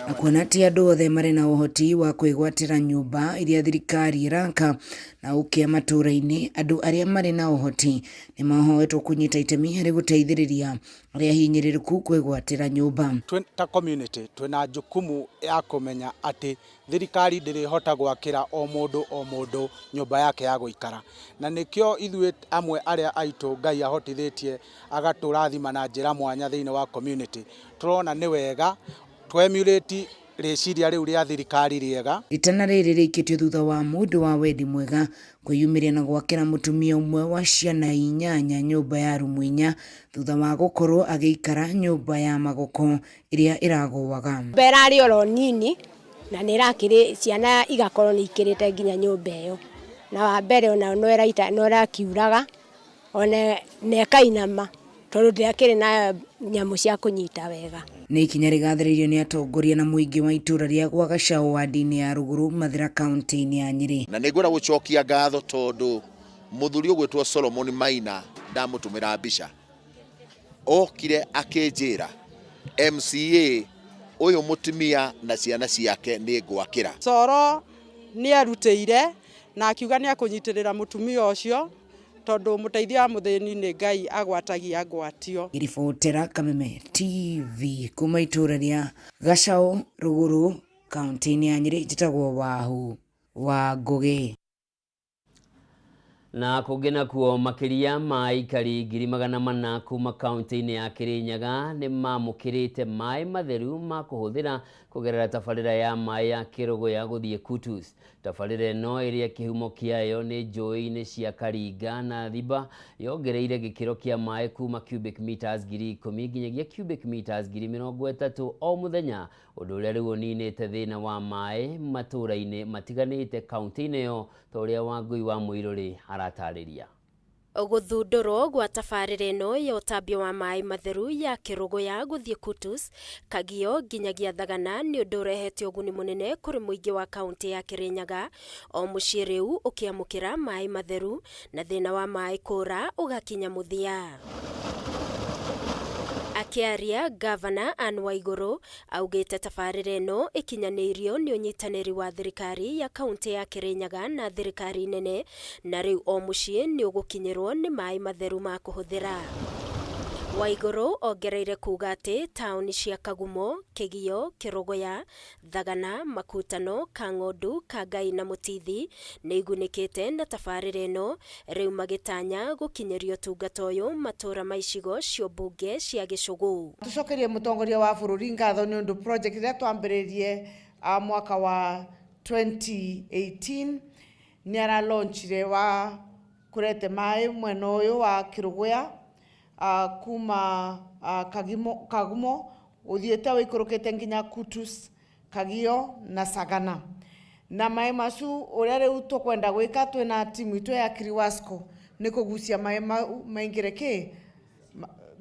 Na kuona ti andũ othe marĩ na ũhoti wa kwĩgwatĩra nyũmba iria thirikari ĩraka na ũkĩa matũũra-inĩ, andũ arĩa marĩ na ũhoti nĩ mahoetwo kũnyita itemi harĩ gũteithĩrĩria arĩa hinyĩrĩrĩku kwĩgwatĩra nyũmba. Ta community twĩna jukumu ya kũmenya atĩ thirikari ndĩrĩhota gwakĩra o mũndũ o mũndũ nyũmba yake ya gũikara, na nĩkĩo ithuĩ amwe arĩa aitũ Ngai ahotithĩtie agatũrathima na njĩra mwanya thĩinĩ wa community tũrona nĩ wega tũ-emulate rĩciria rĩu rĩa thirikari rĩega. Itana rĩrĩ rĩikĩtio thutha wa mũndũ wa wendi mwega kwĩyumĩria na gwakĩra mũtumia ũmwe wa ciana inyanya nyũmba ya rumu inya thutha wa gũkorwo agĩikara nyũmba ya magoko ĩrĩa ĩragũaga. Nyũmba ĩrarĩ oro nini na nĩ ĩrakĩrĩ ciana igakorwo nĩ ikĩrĩte nginya nyũmba ĩyo, na wa mbere ona no ĩraita no ĩrakiuraga ona na ĩkainama. Tondũ ndĩakĩrĩ na nyamũ cia kũnyita wega. Nĩ ikinya rĩgathĩrĩirio nĩ atongoria na mũingĩ wa itũũra rĩa Gwagacaũ wadi-inĩ ya Rũgũrũ Mathĩra kaunti-inĩ ya Nyĩrĩ. Na nĩ ngwenda gũcokia ngatho tondũ mũthuri ũgwĩtwo Solomon Maina ndamũtũmĩra mbica okire akĩnjĩra MCA ũyũ mũtumia na ciana ciake nĩ ngwakĩra. Coro nĩ erutĩire na akiuga nĩ ekũnyitĩrĩra mũtumia ũcio tondũ mũteithia wa mũthĩni nĩ Ngai agwatagia ngwatio. Ngĩribotera Kameme TV kuma itũũra rĩa Gacaũ Rũgũrũ kaunti-inĩ ya Nyĩrĩ, njĩtagwo Wahu wa Ngũgĩ. Na kũngĩ nakuo makĩria ma aikari 400,000 kuma kaunti-inĩ ya Kirinyaga nĩ mamũkĩrĩte maĩ matheru ma kũhũthĩra kũgerera tabarĩra ya maĩ ya Kĩrũgũya gũthiĩ Kutus. Tabarĩra ĩno ĩrĩa kĩhumo kĩayo nĩ njũĩ-inĩ cia Karinga na Thiba yongereire gĩkĩro kĩa maĩ kuma cubic meters 10,000 nginyagia cubic meters 30,000 o mũthenya, ũndũ ũrĩa rĩu ũninĩte thĩna wa maĩ matũũra-inĩ matiganĩte kaunti-inĩ ĩyo ta ũrĩa Wangũi wa Mũirũrĩ aratarĩria. Gũthundũrwo gwa tabarĩra ĩno ya ũtambio wa maĩ matheru ya Kĩrũgũya gũthiĩ Kutus, Kagio nginyagia Thagana nĩ ũndũ ũrehete ũguni mũnene kũrĩ mũingĩ wa kaunti ya Kirinyaga. O mũciĩ rĩu ũkĩamũkĩra maĩ matheru na thĩna wa maĩ kũra ũgakinya mũthia. Akĩaria, Gavana Anne Waigũrũ augĩte tabarĩra ĩno ĩkinyanĩirio nĩ ũnyitanĩri wa thirikari ya kaunti ya Kirinyaga na thirikari nene, na rĩu o mũciĩ nĩ ũgũkinyĩrwo nĩ maĩ matheru ma kũhũthĩra. Waigũrũ ongereire kuga atĩ taũni cia Kagumo, Kĩgio, Kĩrũgũya, Thagana, Makutano, Kang'ondu, Kangai na Mũtithi nĩ igunĩkĩte na tabarĩra ĩno, rĩu magĩtanya gũkinyĩria ũtungata ũyũ matũũra ma icigo cia ũmbunge cia Gĩcũgũ. Tucokerie mũtongoria wa bũrũri ngatho nĩ ũndũ project ĩrĩa twambĩrĩirie mwaka wa 2018 nĩ aralaunchire wa kũrete maĩ mwena ũyũ wa Kĩrũgũya kuma Kagumo ũthiĩte ũikũrũkĩte nginya Kutus, Kagio na Sagana. Na maĩ macu ũrĩa rĩu tũkwenda gwĩka twĩna timu itũ ya Kiriwasco nĩ kũgucia maĩ mau maingĩre kĩ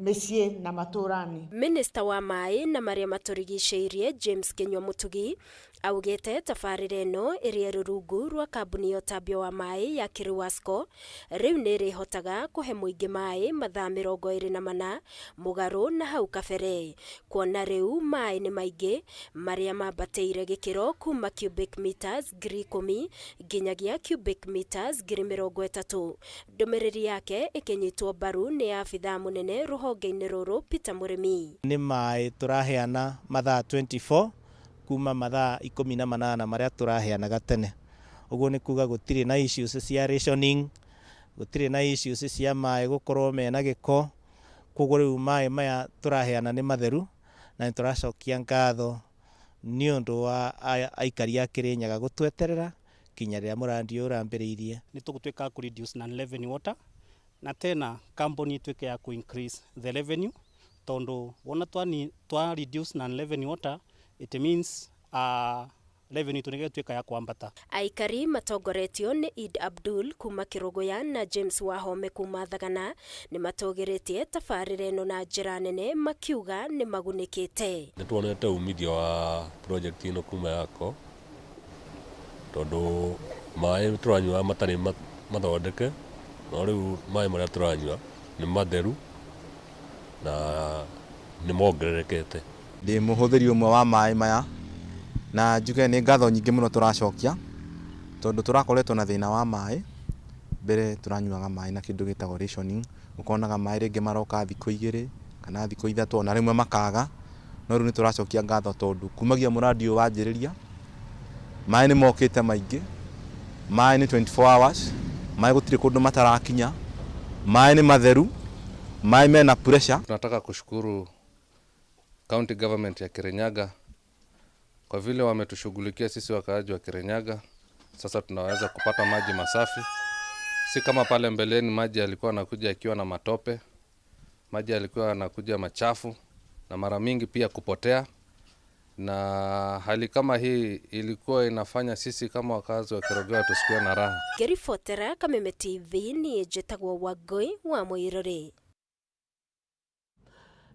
mĩciĩ na matũrani. Minista wa maĩ na marĩa matũrigicĩirie James Kinyua Mutugi augĩte tabarĩra ĩno ĩrĩa ĩrĩ rungu rwa kambuni ya ũtambio wa maĩ ya Kiriwasco rĩu nĩ ĩrĩhotaga kũhe mũingĩ maĩ mathaa 24 mũgarũ na hau kabere, kuona rĩu maĩ nĩ maingĩ marĩa mambatĩire gĩkĩro kuma cubic meters 10,000 nginyagia cubic meters 30,000. Ndũmĩrĩri yake ĩkĩnyitwo mbaru nĩ abithaa mũnene rũhonge-inĩ rũrũ Peter Mũrĩmi. Nĩ maĩ tũraheana mathaa 24 kuma mathaa 18 marĩa tũraheanaga tene. Ũguo nĩ kuga gũtirĩ na issues cia rationing, gũtirĩ na issues cia maĩ gũkorwo mena gĩko. Koguo rĩu maĩ maya tũraheana nĩ matheru na nĩ tũracokia ngatho nĩ ũndũ wa aikari a Kirinyaga gũtweterera kinya rĩrĩa mũrandi ũyũ ũrambĩrĩirie. Nĩ tũgũtuĩka kũ reduce non revenue water na tena company ituĩke ya kũ increase the revenue tondu wona twa reduce non revenue water, it means revenue itu nĩgĩtuĩka ya kwambata. Aikari matongoretio nĩ Eid Abdul kuma Kĩrũgũya na James Wahome kuma Thagana nĩ matũgĩrĩtie tabarĩra ĩno na njĩra nene makiuga nĩ magunĩkĩte. Nĩ tuonete umithio wa project ĩno kuma yako tondũ maĩ tũranyua matarĩ mathondeke, no rĩu maĩ marĩa tũranyua nĩ matheru na nĩ mongererekete. Ndĩ mũhũthĩri ũmwe wa maĩ maya na njuge nĩ ngatho nyingĩ mũno tũracokia tondũ tũrakoretwo na thĩna wa maĩ. Mbere tũranyuaga maĩ na kĩndũ gĩtagwo rationing, ũkonaga maĩ rĩngĩ maroka thikũ 2 kana thikũ 3 ona rĩmwe makaga, no rĩu nĩ tũracokia ngatho tondũ kumagia mũrandi ũyũ wanjĩrĩria maĩ nĩ mokĩte maingĩ, maĩ nĩ 24 hours, maĩ gũtirĩ kũndũ matarakinya, maĩ nĩ matheru, maĩ mena pressure. Tunataka kushukuru county government ya Kirinyaga kwa vile wametushughulikia sisi wakaaji wa Kirinyaga. Sasa tunaweza kupata maji masafi, si kama pale mbeleni maji yalikuwa yanakuja yakiwa na matope, maji yalikuwa yanakuja machafu na mara mingi pia kupotea, na hali kama hii ilikuwa inafanya sisi kama wakazi wa Kerogoya tusikuwe na raha. Ngĩribotera Kameme TV niĩ njĩtagwo Wangũi wa Mũirũrĩ.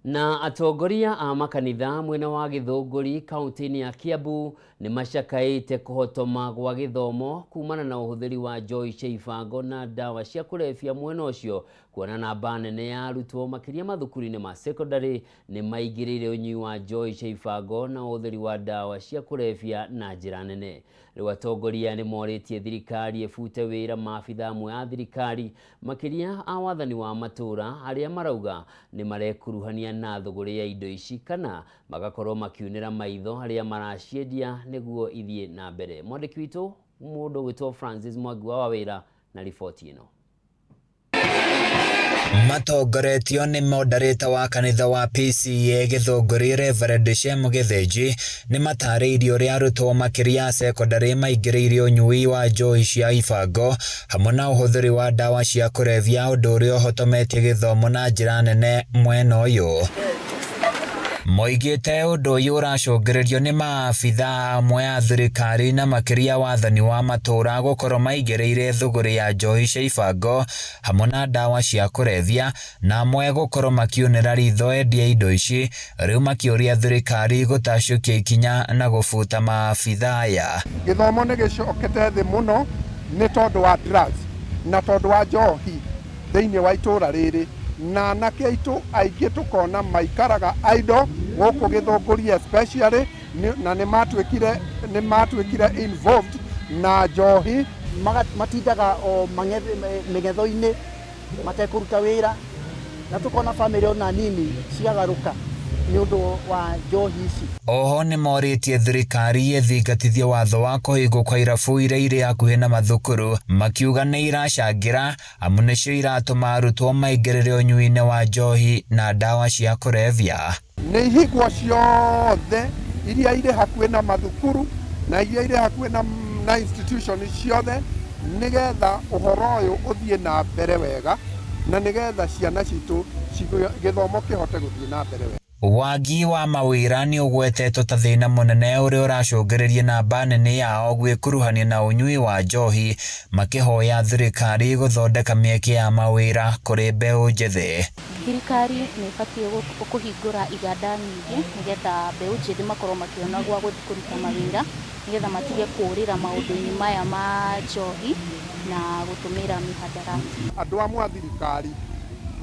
Na atongoria a makanitha mwena wa Gĩthũngũri kaunti-inĩ ya Kiambu nĩ macakaĩte kũhotoma gwa gĩthomo kumana na ũhũthĩri wa njohi cia ibango na ndawa cia kũrebia mwena ũcio, kuona namba nene ya arutwo makĩria mathukuru-inĩ ma secondary nĩ maingĩrĩire ũnyui wa njohi cia ibango na ũhũthĩri wa ndawa cia kũrebia na njĩra nene. Rĩu atongoria nĩ morĩtie thirikari ĩbute wĩra maabitha amwe a thirikari makĩria a wathani wa matũũra arĩa marauga nĩ marekuruhania na thũgũrĩ ya indo ici kana magakorwo makiunĩra maitho arĩa maraciendia nĩguo ithiĩ na mbere. Mwandĩki witũ mũndũ ũgwĩtwo Francis Mwangi wa Wawĩra na riboti ĩno. Matongoretio nĩ moderator wa kanitha wa PCEA Gĩthũngũri Reverend Shem Gĩthĩnji nĩ matarĩirie ũrĩa arutwo makĩria a cekondarĩ maingĩrĩire ũnyui wa njohi cia ibango hamwe na ũhũthĩri wa ndawa cia kũrebia ũndũ ũrĩa ũhotometie gĩthomo na njĩra nene mwena ũyũ. Moigĩte ũndũ ũyũ ũracũngĩrĩrio nĩ maabitha amwe a thirikari na makĩria wathani wa matũũra gũkorwo maigĩrĩire thũgũrĩ ya njohi cia ibango hamwe na ndawa cia kũrebia na amwe gũkorwo makiunĩra ritho endia indo ici, rĩu makĩũria thirikari gũtacũkia ikinya na gũbuta maabitha aya. Gĩthomo nĩ gĩcokete thĩ mũno nĩ tondũ wa drugs na tondũ wa njohi thĩinĩ wa itũra rĩrĩ, na anake aitũ aingĩ tũkona maikaraga idle gũkũ Gĩthũngũri especially, na nĩ matuĩkire involved na njohi. Matindaga o mĩng'etho-inĩ matekũruta wĩra, na tũkona bamĩrĩ ona nini ciagarũka nĩ ũndũ wa njohi ici. Oho nĩ morĩtie thirikari ĩthingatithie watho wa kũhingwo kwa irabu iria irĩ hakuhĩ na mathukuru, makiuga nĩ iracangĩra amu nĩcio iratũma arutwo maingĩrĩre ũnyui-inĩ wa njohi na ndawa cia kũrebia. Nĩ ihingwo ciothe iria irĩ hakuhĩ na mathukuru na iria irĩ hakuhĩ na institution ciothe, nĩgetha ũhoro ũyũ ũthiĩ na mbere wega na nĩgetha ciana citũ gĩthomo kĩhote gũthiĩ na mbere wega. Wagi wa mawĩra nĩ ũgwetetwo ta thĩna mũnene ũrĩa ũracũngĩrĩria namba nene yao gwĩkuruhania na ũnyui wa njohi, makĩhoya thirikari gũthondeka mĩeke ya mawĩra kũrĩ mbeũ njĩthĩ. Thirikari nĩ ĩbatiĩ kũhingũra iganda nyingĩ nĩgetha mbeũ njĩthĩ makorwo makĩona gwa gũthiĩ kũruta mawĩra, nĩgetha matige kũũrĩra maũndũ-inĩ maya ma njohi na gũtũmĩra mĩhadarati. Andũ amwe a thirikari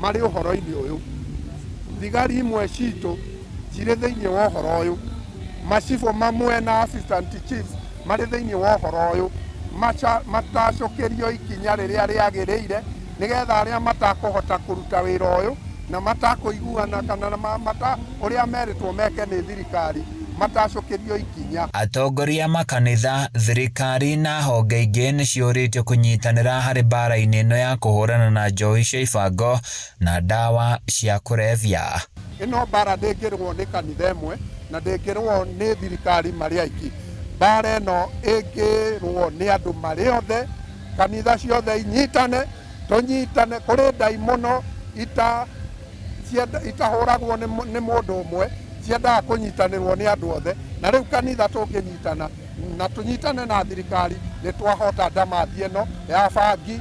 marĩ ũhoro-inĩ ũyũ, thigari imwe citũ cirĩ thĩinĩ wa ũhoro ũyũ, macibũ mamwe na assistant chiefs marĩ thĩinĩ wa ũhoro ũyũ, matacũkĩrio ikinya rĩrĩa rĩagĩrĩire nĩgetha arĩa matakũhota kũruta wĩra ũyũ na matakũiguana kana ũrĩa merĩtwo meke nĩ thirikari matacũkĩrio ikinya. Atongoria makanitha, thirikari na honge ingĩ nĩ ciũrĩtio kũnyitanĩra harĩ mbara-inĩ ĩno ya kũhũrana na njohi cia ibango na ndawa cia kũrebia. Ĩno mbara ndĩngĩrũo nĩ kanitha ĩmwe na ndĩngĩrũo nĩ thirikari marĩ aingĩ. Mbara ĩno ĩngĩrũo nĩ andũ marĩ othe, kanitha ciothe inyitane, tũnyitane. Kũrĩ ndaimono itahũragwo nĩ mũndũ ũmwe, ciendaga kũnyitanĩrwo nĩ andũ othe, na rĩu kanitha tũngĩnyitana na tũnyitane na thirikari nĩ twahota ndamathia ĩno ya bangi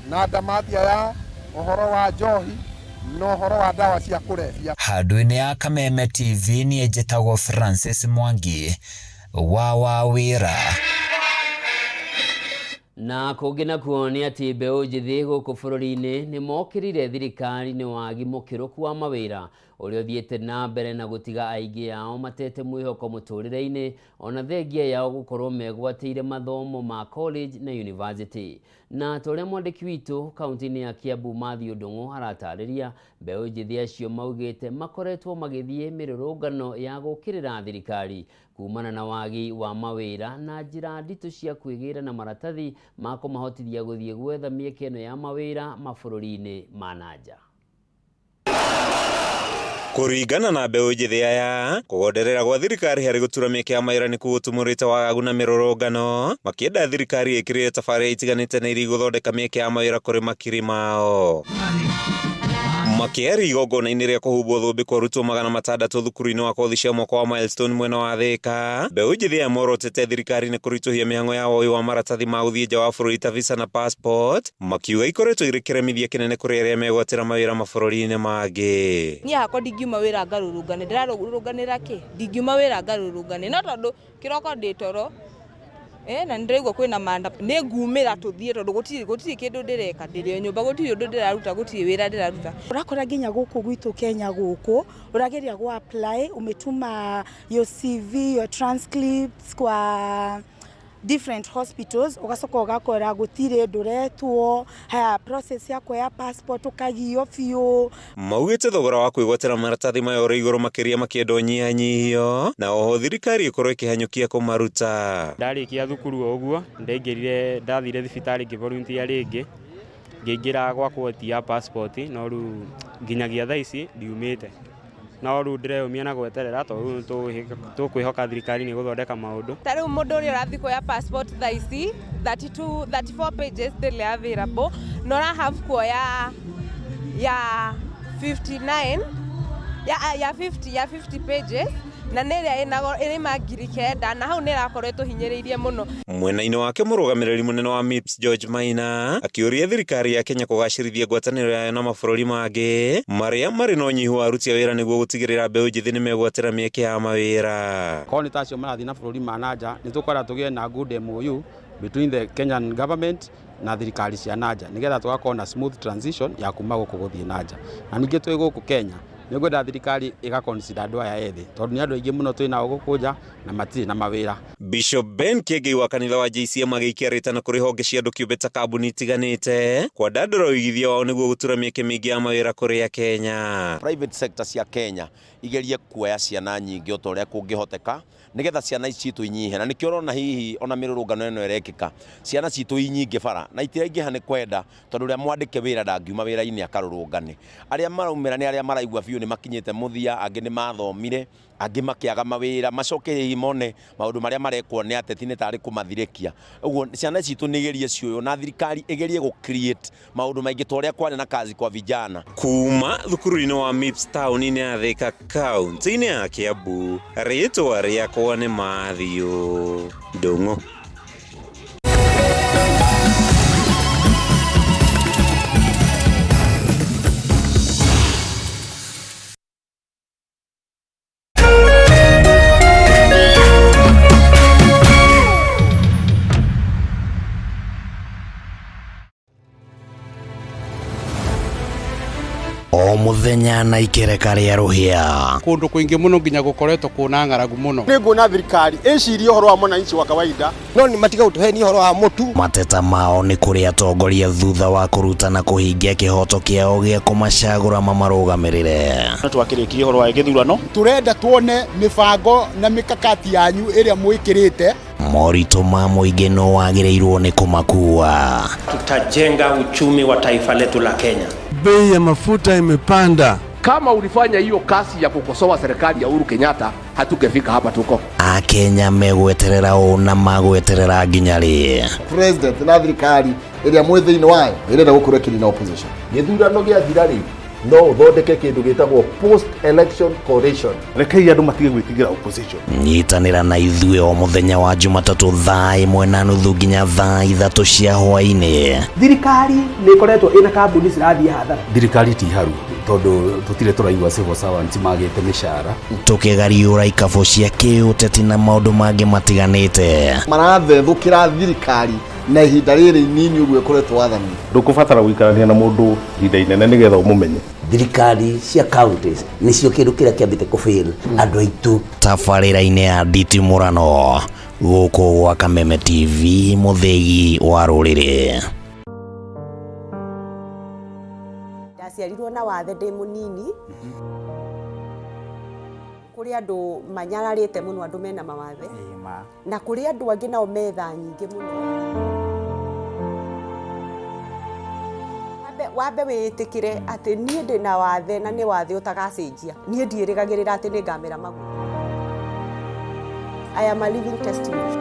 na ndamathia ya ũhoro wa njohi na ũhoro wa ndawa cia kũrebia. Handũ-inĩ ya Kameme TV niĩ njĩtagwo Francis Mwangi wa Wawĩra. Na kũngĩ nakuo nĩ atĩ mbeũ njĩthĩ gũkũ bũrũri-inĩ nĩ mokĩrire thirikari nĩ wagi mũkĩrũku wa mawĩra ũrĩa ũthiĩte na mbere na gũtiga aingĩ ao matete mwĩhoko mũtũrĩre-inĩ, ona thengia yao gũkorwo megwatĩire mathomo ma college na university. Na ta ũrĩa mwandĩki witũ kaunti-inĩ ya Kiambu Matthew Ndung'u aratarĩria, mbeũ njĩthĩ acio maugĩte makoretwo magĩthiĩ mĩrũrũngano ya gũkĩrĩra thirikari kumana na wagi wa mawĩra na njĩra nditũ cia kwĩgĩra na maratathi ma kũmahotithia gũthiĩ gwetha mĩeke ĩno ya mawĩra mabũrũri-inĩ ma na nja. Kũringana na mbeũ njĩthĩ aya, kũgonderera gwa thirikari harĩ gũtura mĩeke ya mawĩra nĩ kũgũtumũrĩte wagagu na mĩrũrũngano, makĩenda thirikari ĩkĩrĩre tabarĩra itiganĩte na iria igũthondeka mĩeke ya mawĩra kũrĩ makiri mao. Makĩaria igongona-inĩ rĩa kũhumbwo thũmbĩ kwa arutwo 600 thukuru-inĩ wa kothi cia mwaka wa Milestone mwena wa Thĩka, mbeũ njĩthĩ aya morotete thirikari nĩ kũritũhia mĩhang'o ya woi wa maratathi ma gũthiĩ nja wa bũrũri ta visa na passport, makiuga ikoretwo irĩ kĩremithia kĩnene kũrĩ arĩa megwatĩra mawĩra mabũrũri-inĩ mangĩ. Niĩ hakwa ndingiuma wĩra ngarũrũngane, ndĩrarũrũnganĩra kĩ? Ndingiuma wĩra ngarũrũngane, no tondũ kĩroko ndĩ toro na nĩ ndĩraigua kwĩna manda, nĩ ngumĩra tũthiĩ tondũ gũtirĩ gũtirĩ kĩndũ ndĩreka, ndĩrĩ o nyũmba gũtirĩ ũndũ ndĩraruta, gũtirĩ wĩra ndĩraruta. Ũrakora nginya gũkũ gwitũ Kenya gũkũ ũrageria gũ apply umetuma your CV, your transcripts kwa different hospitals ugacoka ugakora gũtirĩ ndũretwo haya process ya kuoya passport ũkagio biũ. Maugĩte thogora wa kwĩgwatĩra maratathi maya ũrĩ igũrũ makĩria makĩenda ũnyihanyihio na oho thirikari ĩkorwo ĩkĩhanyũkia kũmaruta. Ndarĩkia thukuru o ũguo ndaingĩrire ndathire thibitarĩ ngĩ volunteer rĩngĩ ngĩingĩra gwa quote ya passport no rĩu nginyagia thaa ici ndiumĩte no rĩu ndĩreyũmia na gweterera tondũ rĩu tũkwĩhoka thirikari nĩ gũthondeka maũndũ. Ta rĩu mũndũ ũrĩa ũrathiĩ kuoya passport thaa ici 32 34 pages ndĩrĩ available na ũra have kuoya ya 59 ya 50 ya 50 pages na nĩ ĩrĩa ĩna ĩrĩma 9,000 na hau nĩ ĩrakorwo ĩtũhinyĩrĩirie mũno. Mwena-inĩ wake mũrũgamĩrĩri mũnene wa MIPS George Maina akĩũria thirikari ya Kenya kũgacĩrithia ngwatanĩro yayo na mabũrũri mangĩ marĩa marĩ na ũnyihu wa aruti a wĩra nĩguo gũtigĩrĩra mbeũ njĩthĩ nĩ megwatĩra mĩeke ya mawĩra. Korwo nĩ ta acio marathiĩ na bũrũri ma nanja nĩ tũkwenda tũgĩe na good MOU between the Kenyan government na thirikari cia nanja nĩgetha tũgakorwo na smooth transition ya kuma gũkũ gũthiĩ nanja. Na ningĩ twĩ gũkũ Kenya nĩ ngwenda thirikari ĩga consider andũ aya ethĩ tondũ nĩ andũ aingĩ mũno twĩ nao gũkũ nja na matirĩ na mawĩra. Bishop Ben Kĩengei wa kanitha wa JCM agĩikia rĩtana kũrĩ honge cia andũ kĩũmbe ta kambuni itiganĩte kwandandũra ũigithia wao nĩguo gũtura mĩeke mĩingĩ ya mawĩra kũrĩ Akenya. Private sector cia Kenya igerie kuoya ciana nyingĩ o ta ũrĩa kũngĩhoteka nĩgetha ciana ici citũ inyihe, na nĩkĩo ũrona hihi ona mĩrũrũngano ĩno ĩrekĩka, ciana citũ i nyingĩ bara na itiraingĩha nĩ kwenda, tondũ ũrĩa mwandĩke wĩra ndangiuma wĩra-inĩ akarũrũngane. Arĩa maraumĩra nĩ arĩa maraigua biũ nĩ makinyĩte mũthia, angĩ nĩ mathomire, angĩ makĩaga mawĩra, macoke hihi mone maũndũ marĩa marekwo nĩ ateti nĩ tarĩ kũmathirĩkia. Ũguo ciana citũ nĩ igerie ciũywo na thirikari ĩgerie gũ create maũndũ maingĩ ta ũrĩa kwarĩ na kazi kwa vijana. Kuma thukuru-inĩ wa MIPS taũni-inĩ ya Thika kaunti-inĩ ya Kiambu, rĩtwa rĩakwa nĩ Matthew Ndung'u. O muthenya na ikereka rĩa rũhĩa. Kũndũ kũingĩ mũno nginya gũkoretwo kwĩna ng'aragu mũno. Nĩ nguona thirikari ĩcirie ũhoro wa mwananchi wa kawaida no nĩ matiga gũtũhenia ũhoro wa mũtu. Mateta mao nĩ kũrĩ atongoria thutha wa kũruta na kũhingia kĩhoto kĩao gĩa kũmacagũra mamarũgamĩrĩre. No twakĩrĩkirie ũhoro wa gĩthurano. Tũrenda tuone mĩbango na mĩkakati yanyu ĩrĩa mwĩkĩrĩte. Moritũ ma mũingĩ no wagĩrĩirwo nĩ kũmakua. Tutajenga uchumi wa taifa letu la Kenya. Bei ya mafuta imepanda. Kama ulifanya hiyo kazi ya kukosoa serikali ya Uhuru Kenyatta, hatungefika hapa tuko. Akenya megweterera ũ na magweterera nginya rĩ? President na thirikari ĩrĩa mwĩ thĩinĩ wayo ĩrenda gũkorwo ĩkĩnina opposition. Gĩthurano gĩathira rĩ, no ũthondeke kĩndũ gĩtagwo post election coalition. Rekei andũ matige gwĩtigĩra opposition. Nyitanĩra na ithuĩ o mũthenya wa Jumatatũ thaa 1:30 nginya thaa 3 cia hwaĩ-inĩ. Thirikari nĩ ĩkoretwo ĩna kambuni cirathiĩ hathara. Thirikari ti haru tondũ tũtirĩ tũraigua civil servants magĩte mĩcara. Tũkĩgariũra ikabũ cia kĩũteti na maũndũ mangĩ matiganĩte. Marathethũkĩra thirikari na ihinda rĩrĩ inini ũguo ĩkoretwo wathani. Ndũkũbatara gũikarania na mũndũ ihinda inene nĩgetha ũmũmenye. Thirikari cia counties nĩcio kĩndũ kĩrĩa kĩambĩte kũ fail andũ aitũ. Tabarĩra-inĩ ya nditimũrano gũkũ gwa Kameme TV mũthĩgi wa rũrĩrĩ. Ndaciarirwo na wathe ndĩ mũnini. Kũrĩ andũ manyararĩte mũno, andũ mena mawathe, na kũrĩ andũ angĩ nao metha nyingĩ mũno. Wambe wĩĩtĩkĩre atĩ niĩ ndĩ na wathe na nĩ wathe ũtagacenjia. Niĩ ndiĩrĩgagĩrĩra atĩ nĩ ngamera magũrũ. I am a living testimony.